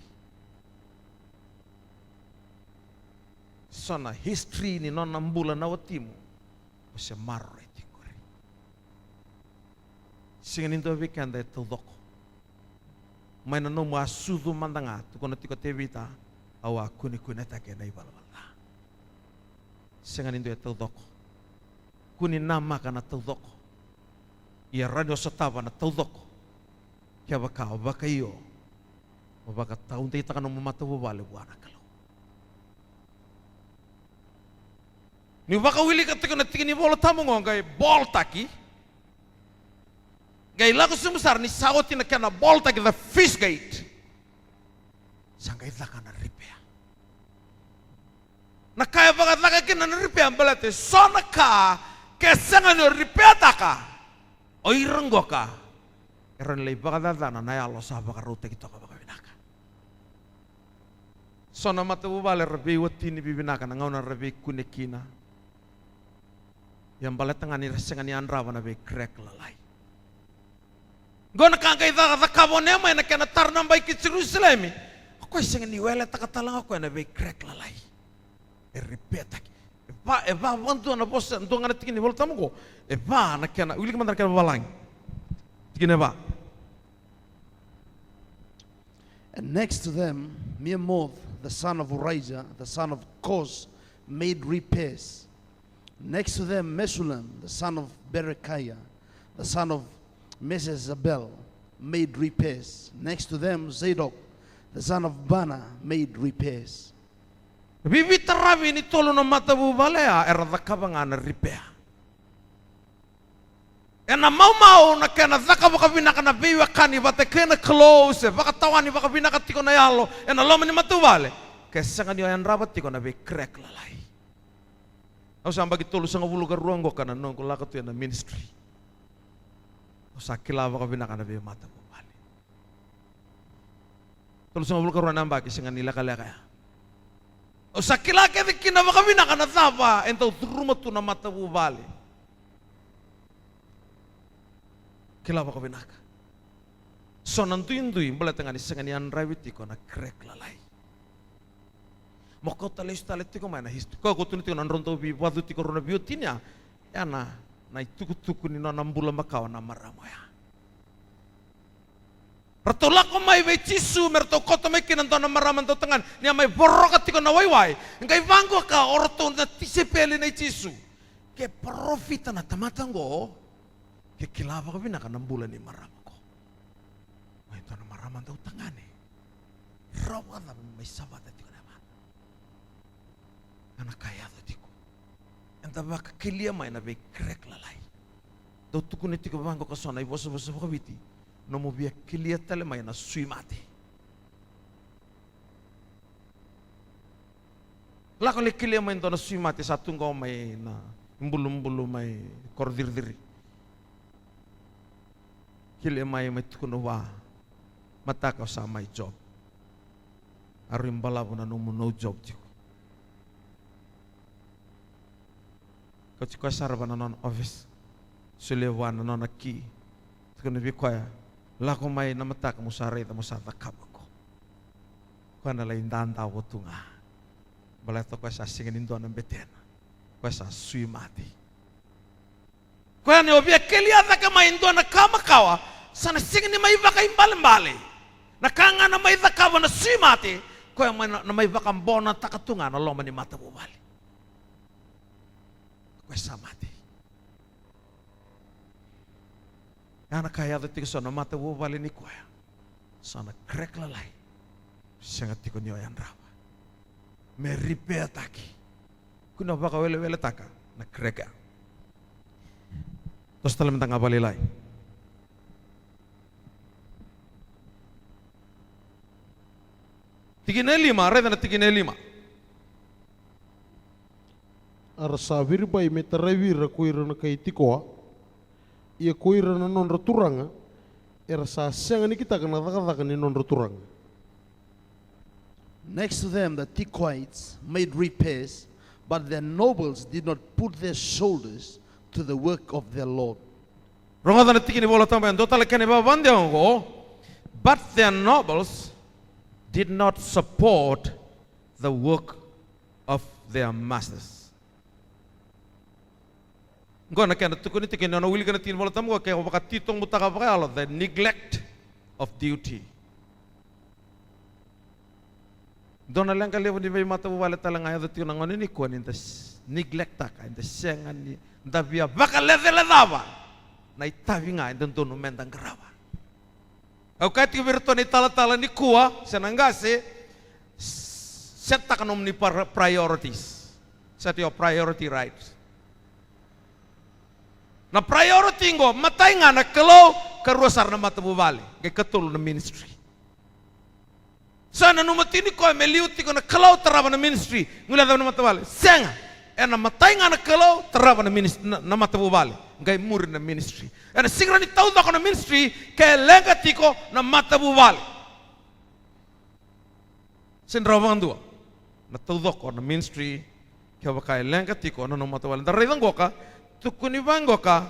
So na history ni nona bula na watimu. O se maroroi tiko qori. Sega ni dua vei keda e taucoko. Mai na nomu a sucu mada ga, tukuna tiko o Tevita, au a kunekunetaki ena ivalavala ca. Sega ni dua e taucoko. Kua ni namaka na taucoko. Ia rawa ni o sotava na taucoko. Kevaka o vakaio, o vakataudeitaka nomu matavuvale vua na Kalou. Niu vakawilika tiko na tiki ni Vola Tabu oqo, qai boltaki. Qai lako sobu sara ni sa oti na kena boltaki, the fish gate. Sa qai caka na repair. Na ka e vakacaka kina na repair, baleta e so na ka ke sega ni o repair-taka, o ira qoka era na lai vakacacana na yalo sa vakarautaki toka vakavinaka. So na matavuvale era veiwatini vivinaka na gauna era veikune kina. Ia baleta ga ni ra sega ni yadrava na vei crack lalai. Qo na ka qai cakacakava o Neemaia na kena tara na bai ki Jerusalemi. O koya e sega ni weletaka tale ga o koya na vei crack lalai. E repair-taki. E va, e va, va dua na vosa, dua ga na tiki ni Vola Tabu qo. E va na kena, wilika mada na kena vavalagi. Tikina e va. And next to them, Meremoth, the son of Urijah, the son of Koz, made repairs. Next to them, Meshullam, the son of Berechiah, the son of Meshezabel, made repairs. Next to them, Zadok, the son of Baana, made repairs. Veitaravi ni tolu na matavuvale ya era cakava ga na repair. Ena maumau na kena caka vakavinaka na veiwekani vata kei na Kalou, se vakatawani vakavinaka tiko na yalo ena loma ni matavuvale, ke sega ni o yadrava tiko na vei-crack lalai. Au sa yabaki tolusagavulu ka rua oqo ka na noqu lako tu ena ministry. Au sa kila vakavinaka na veimatavuvale. Tolusagavulu ka rua na yabaki, sega ni lekaleka ya. Au sa kila kece kina vakavinaka na cava e dau curuma tu na matavuvale. Kila vakavinaka. So na duidui, baleta ga ni sega ni yadravi tiko na crack lalai. Mo kauta lesu tale tiko mai na history. Koya ko tukuna tiko na drau dau veivacu tiko rau na veiwatini ya. Ya na, na itukutuku ni nona bula makawa na marama oya. Ratou lako mai vei Jisu me ratou kauta mai kina dua na marama dautagane, ni a mai voroka tiko na waiwai. Qai vaqo ka o ratou na tisaipeli nei Jisu. Ke parofita na tamata oqo, ke kila vakavinaka na bula ni marama oqo. Mai dua na marama dautagane. Rawa vakacava me mai savata tiko na yavana? A na ka e yaco tiko. Eda vakakelia mai na vei-crack lalai. Dau tukuni tiko vaqo ka so na ivosavosa vakaviti. Nomu via kelia tale mai na sui mate. Lako lai kelia mai dua na sui mate sa tu qo mai na ibulubulu mai Korociriciri. Kelia mai, mai tukuna vua, mataka o sa mai job. A rui balavu na nomu no job tiko. Kauti koya sara va na nona office. Solia vua na nona key. Tukuna vei koya, lako mai na mataka mo sa raica mo sa cakava qo. Koya na lai dadavo tu ga. Baleta koya sa sega ni dua na betena. Koya sa sui mate. Koya ni o via kelia cake mai e dua na ka makawa, sa na sega ni mai vakaibalebale. Na ka ga na mai cakava na sui mate, koya mai na, na mai vakabonataka tu ga na loma ni matavuvale. Koya sa mate. Ya na ka e yaco tiko so na matavuvale ni koya. So na crack lalai. Sega tiko ni o yadrava me ripeataki. Kua ni vakaweleweletaka na crack ya. Toso tale mada ga vakalailai. Tikina e lima, raica na tikina e lima. A ra sa viribai me taraivi ira ko ira na kai Tikoa, ia ko ira na nodra turaga era sa sega ni kitaka na cakacaka ni nodra turaga. Next to them, the Tekoites made repairs, but their nobles did not put their shoulders to the work of their lord. Rogoca na tiki ni Vola Tabu, e dua tale kena ivavadewa oqo. But their nobles did not support the work of their masters. Qo na kena tukuni tiko ni o na wilika na tiki ni Vola Tabu qo, ke o vakatitobutaka vakayalo, the neglect of duty. Dua na leqa levu ni veimatavuvale tale ga e yaco tiko na gauna nikua ni da s-, neglect-taka, da sega ni da via vakalecalecava na itavi ga e dodonu me da qarava. Au kaya tiko vei iratou na italatala nikua, se na qase, s-, set-taka nomuni par-, priorities. Set your priority right. Na priority qo, matai ga na Kalou, karua sara na matavuvale, qai katolu na ministry. Sa nanuma tiko ni koya me liu tiko na Kalou tarava na ministry, guilecava na matavuvale. Sega. Ena matai ga na Kalou tarava na minis-, na, na matavuvale, qai muri na ministry. Ena sega ni taucoko na ministry ke leqa tiko na matavuvale. Sega ni rawa vakadua na taucoko na ministry kevaka e leqa tiko na nomu matavuvale. Da raica qoka, tukuni vaqoka,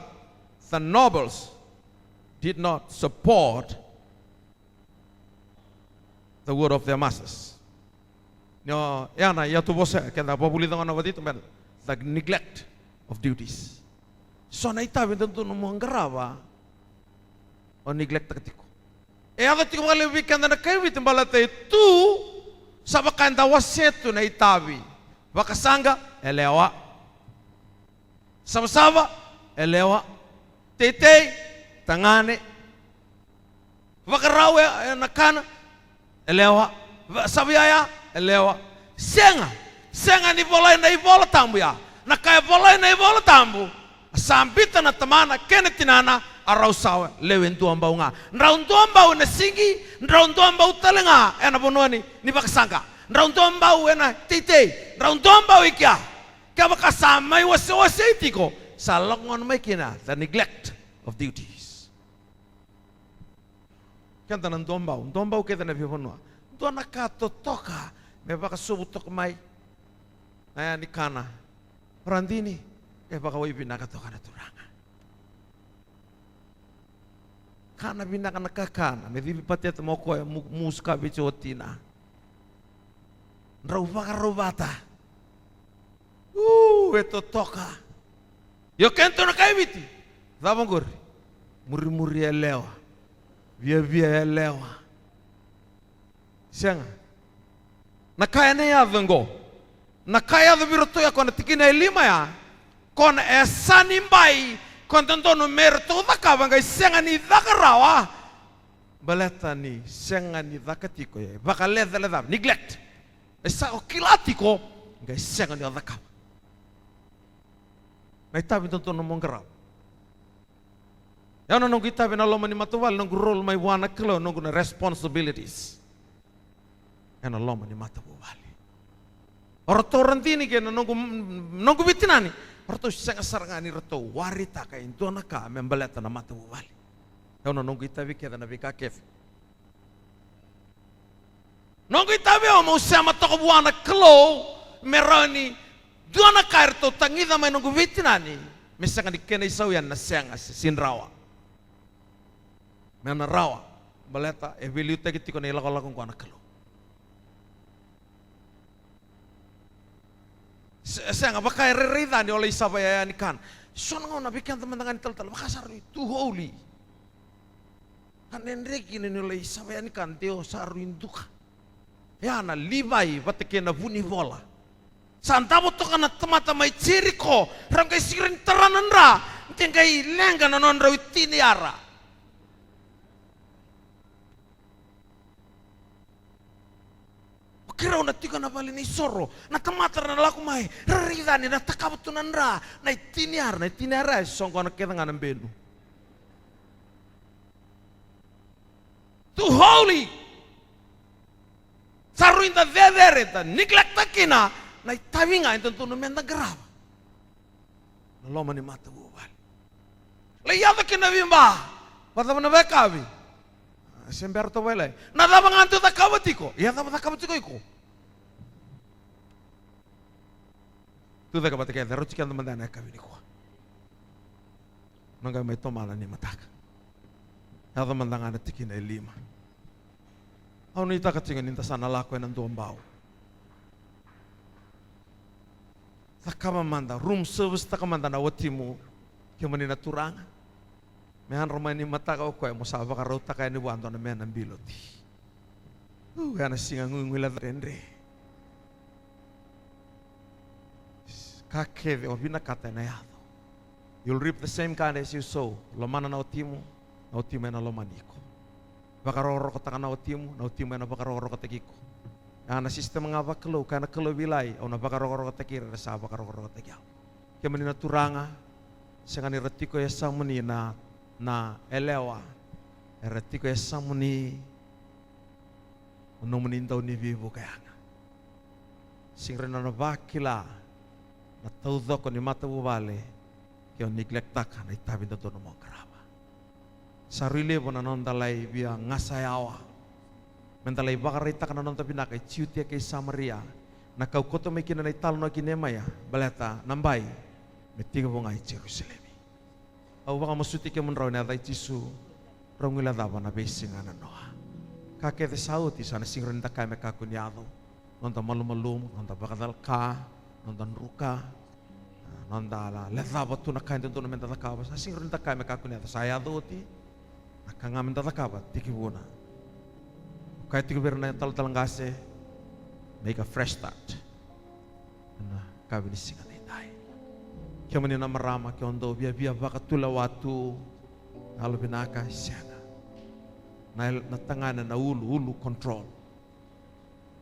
the nobles did not support the word of their masters. Ni o, ya na iyatuvosa, keda vavulica gona vata tu me, the neglect of duties. So na itavi dodonu mo qarava, o neglect-taka tiko. E yaco tiko vakalevu vei keda na kai Viti baleta e tu, sa vaka eda wasea tu na itavi. Vakasaqa, yalewa. Savasava, yalewa. Teitei, tagane. Vakarau e, e na kana, yalewa. Va-, saviyaya, yalewa. Sega, sega ni volai na iVola Tabu ya. Na ka e volai na iVola Tabu, A sa biuta na tamana kei na tinana, a rau sa lewe duabau ga. Drau duabau ena sigi, drau duabau tale ga ena vanua ni, ni vakasaqa. Drau duabau ena teitei, drau duabau i kea. Kevaka sa mai wasewasei tiko, sa lako gona mai kina the neglect of duties. Keda na duabau, duabau kece na veivanua. Dua na ka totoka me vakasovu toka mai na ya ni kana. Radini, e vakawaivinaka toka na Turaga. Kana vinaka na kakana, me civi pateta mo koya, mu-, musu ka vei watina. Drau vakarau vata. U, e totoka. Io, kena tu na kai Viti. Cava qori? Murimuri yalewa. Viavia yalewa. Sega. Na ka ena yaco qo. Na ka e yaco vei iratou ya, ko na tikina e lima ya. Ko na e sa ni bai, ko dodonu me ratou cakava, qai sega ni caka rawa. Baleta ni sega ni caka tiko, e vakalecalecava, neglect. E sa o kila tiko, qai sega ni o cakava. Na itavi dodonu mo qarava. Ia na noqu itavi ena loma ni matavuvale, noqu role mai vua na Kalou, noqu na responsibilities ena loma ni matavuvale. O ratou radini kei na noqu, noqu veitinani, o ratou sega sara ga ni ratou waritaka e dua na ka me baleta na matavuvale. Ia na noqu itavi kece na veika kece. Noqu itavi au meu sema toka vua na Kalou, me rawa ni dua na ka eratou tagica mai noqu veitinani, me sega ni kena isau yani na sega se sega ni rawa. Me na rawa, baleta e veiliutaki tiko na ilakolako qo na Kalou. Se-, sega, vaka e rairai ca ni o lai sava yaya ni kana. So na gauna vei keda mada ga ni talatala, vaka sa rui too holy. A dredre kina ni o lai sava yaya ni kana, de o sa rui duka. Ya na Livai vata kei na vunivola. Sa davo toka na tamata mai Jeriko, rau qai sega ni tara na dra, de qai leqa na nodrau itiniyara. O keirau na tiko na vale ni soro, na tamata ra na lako mai, ra raica ni na takava tu na dra, na itiniyara, na itiniyara e soqona kece ga na benu. Too holy. Sa rui da cecere, da neglecta kina na itavi ga e dodonu me da qarava. Na loma ni matavuvale. Lai yaco kina na veiba. Vakacava na vakayakavi? A, se bera toka vakalailai. Na cava ga dou cakava tiko? Ia cava cakava tiko iko? Tucake vata kece, rauti keda mada na yakavi nikua. Na qai mai tomana ni mataka. Yaco mada ga na tikina e lima. Au nuitaka tiko ni da sa na lako ena duabau. Cakava mada, room service taka mada na watimu, kemuni na turaga. Me yadra mai ni mataka o koya mo sa vakarautaka yani vua dua na mena bilo ti. U, ena siga guiguileca dredre. Ka kece o vinakata ena yaco. You'll reap the same kind as you sow. Lomana na watimu, na watimu ena lomani iko. Vakarokorokotaka na watimu, na watimu ena vakarokorokotaki iko. A, na system ga vakalou, kaya na Kalou vei Ilai, au na vakarokorokotaki ira era sa vakarokorokotaki au. Kemuni na turaga, sega ni ra tiko e yasamuni na, na yalewa, era tiko e yasamuni o nomuni dau ni veivuke yaga. Sega ni ra na vakila na taucoko ni matavuvale ke o neglectaka na itavi dodonu mo qarava. Sa rui levu na noda lai via gasa yawa. Meda lai vakaraitaka na noda vinaka i Jutia kei Samaria. Na ka au kauta mai kina na italanoa kei Niemaia, baleta na bai me tekivu ga i Jerusalemi. Au vakamasuti kemudrau ena yaca i Jisu, drau guilecava na veisiga nanoa. Ka kece sa oti sa na sega ni da kaya me kakua ni yaco. Noda malumalumu, noda vakacalaka, noda druka, noda la-, lecava tu na ka e dodonu meda cakava. Sa sega ni da kaya me kakua ni yaco, sa yaco oti. Na ka ga meda cakava, tekivuna. Kaya tiko vei ira na talatala qase, make a fresh start. Na ka vei ni siga nidai. Kemuni na marama, ke o dau viavia vakatulewa tu, yalovinaka, sega. Na, na tagane na ulu, ulu control.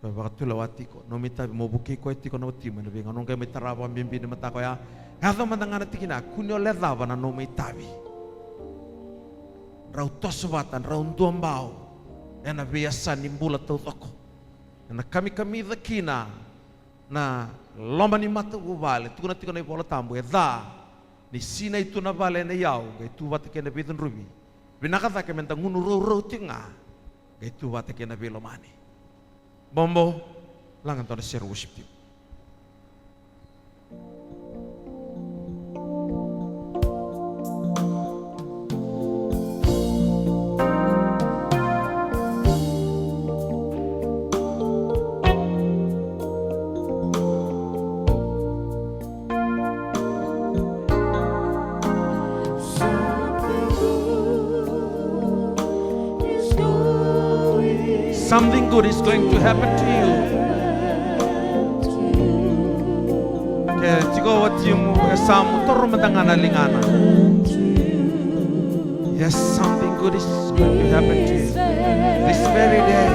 Ko e vakatulewa tiko nomu itavi, mo vukei koya tiko na watimu ena veigauna. Qai mai tara vakabibi ni mataka oya. Yaco mada ga na tikina, kua ni o lecava na nomu itavi. Drau toso vata, drau duabau ena veiyasa ni bula taucoko. Ena kamikamica kina na loma ni matavuvale. Tukuna tiko na iVola Tabu, e ca ni sinai tu na vale ena iyau, qai tu vata kei na veicudruvi. Vinaka cake meda gunu rourou tiko ga, qai tu vata kei na veilomani. Bobo, laga dua na share worship team. Something good is going to happen to you. Ke tiko o watimu e yasamu, toro mada ga na ligana. Yes, something good is going to happen to you this very day.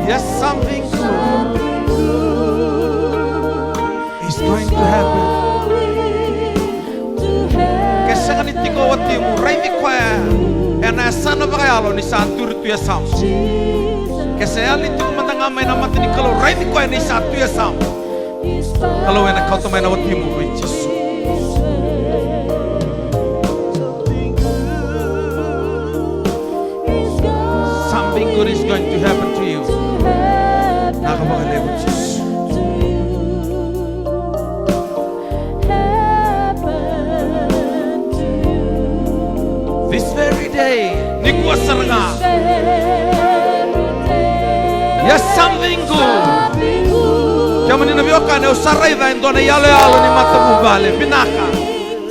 Yes, something good is going to happen. Ke sega ni tiko o watimu, raici koya ena yasana vakayalo ni sa duri tu e yasamu. Ke sa yali tiko mada ga mai na mata ni Kalou, raici koya ni sa tu e yasamu. Kalou ena kauta mai na watimu vei Jisu. Something good is going to happen to you. Vinaka vakalevu Jisu. This very day, nikua sara ga. Yes, something good. Kemuni na veiwekani, au sa raica e dua na iyaloyalo ni matavuvale vinaka.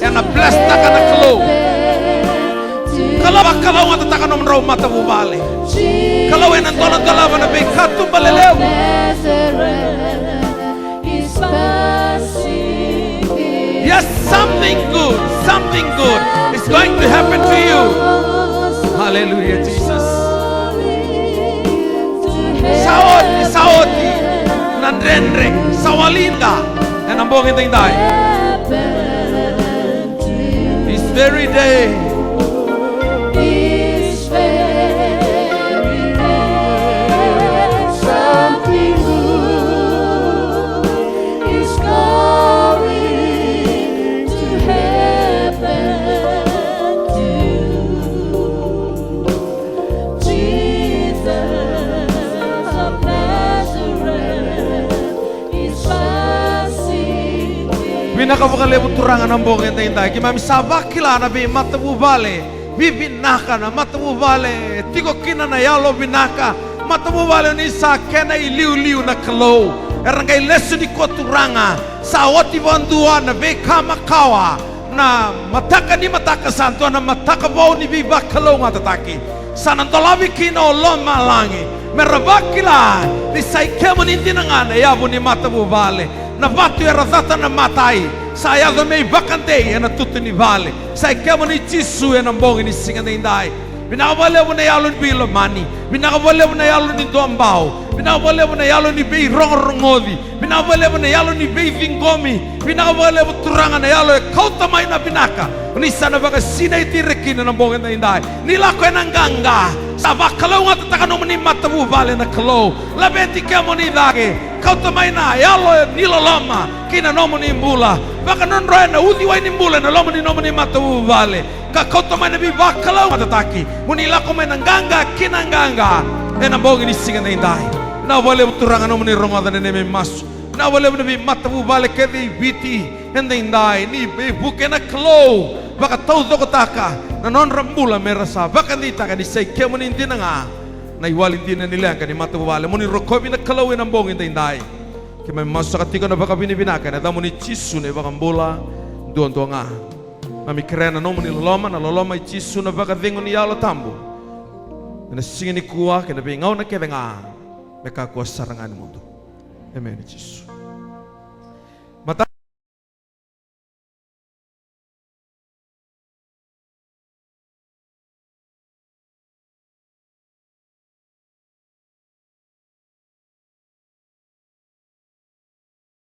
Ena bless taka na Kalou. Kalou, vakalougatataka nomudrau matavuvale. Kalou ena dola dolava na veikatuba lelevu. Yes, something good, something good is going to happen to you. Hallelujah, Jesus. Sa oti, sa oti na dredre, sa wali ga ena bogi edaidai. This very day. This very day, something good is going to happen to you. Jesus of Nazareth. Vinaka vakalevu Turaga na bogi edaidai. Keimami sa vakila na veimatavuvale vivinaka, na matavuvale e tiko kina na yalo vinaka, matavuvale ni sa kena iliuliu na Kalou. Era qai lesu nikua Turaga, sa oti vakadua na veika makawa. Na mataka ni mataka sa dua na mataka vou ni veivakalougatataki. Sa na dolavi kina o lomalagi me ra vakila ni sa i kemuni dina ga na yavu ni matavuvale. Na vatu era cata na matai sa yaco me ivakadei ena tutu ni vale. Sa i kemuni Jisu ena bogi ni siga edaidai. Vinaka vakalevu na yalo ni veilomani. Vinaka vakalevu na yalo ni duabau. Vinaka vakalevu na yalo ni veirogorogoci. Vinaka vakalevu na yalo ni veiciqomi. Vinaka vakalevu Turaga na yalo e kauta mai na vinaka. Ni sa na vakasinaiti ira kina na bogi edaidai. Ni lako ena qaqa, sa vakalougatataka nomuni matavuvale na Kalou. Laveti kemuni cake. Kauta mai na yalo ni loloma ki na nomuni bula. Vakanadroya na uciwai ni bula ena loma ni nomuni matavuvale. Ka kauta mai na veivakalougatataki, mo ni lako mai na qaqa ki na qaqa ena bogi ni siga edaidai. Vinaka vakalevu Turaga nomuni rogoca na neimami masu. Vinaka vakalevu na veimatavuvale kece i Viti edaidai, ni veivuke na Kalou, vakataucokotaka na nodra bula me ra sa vakadeitaka ni sa i kemuni dina ga na iwali dina ni leqa ni matavuvale. Mo ni rokovi na Kalou ena bogi edaidai. Keimami masu saka tiko na vakavinavinaka ena yacamuni Jisu na iVakabula duadua ga. Keimami kerea na nomuni loloma, na loloma i Jisu, na vakacegu ni Yalo Tabu ena siga nikua kei na veigauna kece ga me kakua sara ga ni mudu. Emeni Jisu.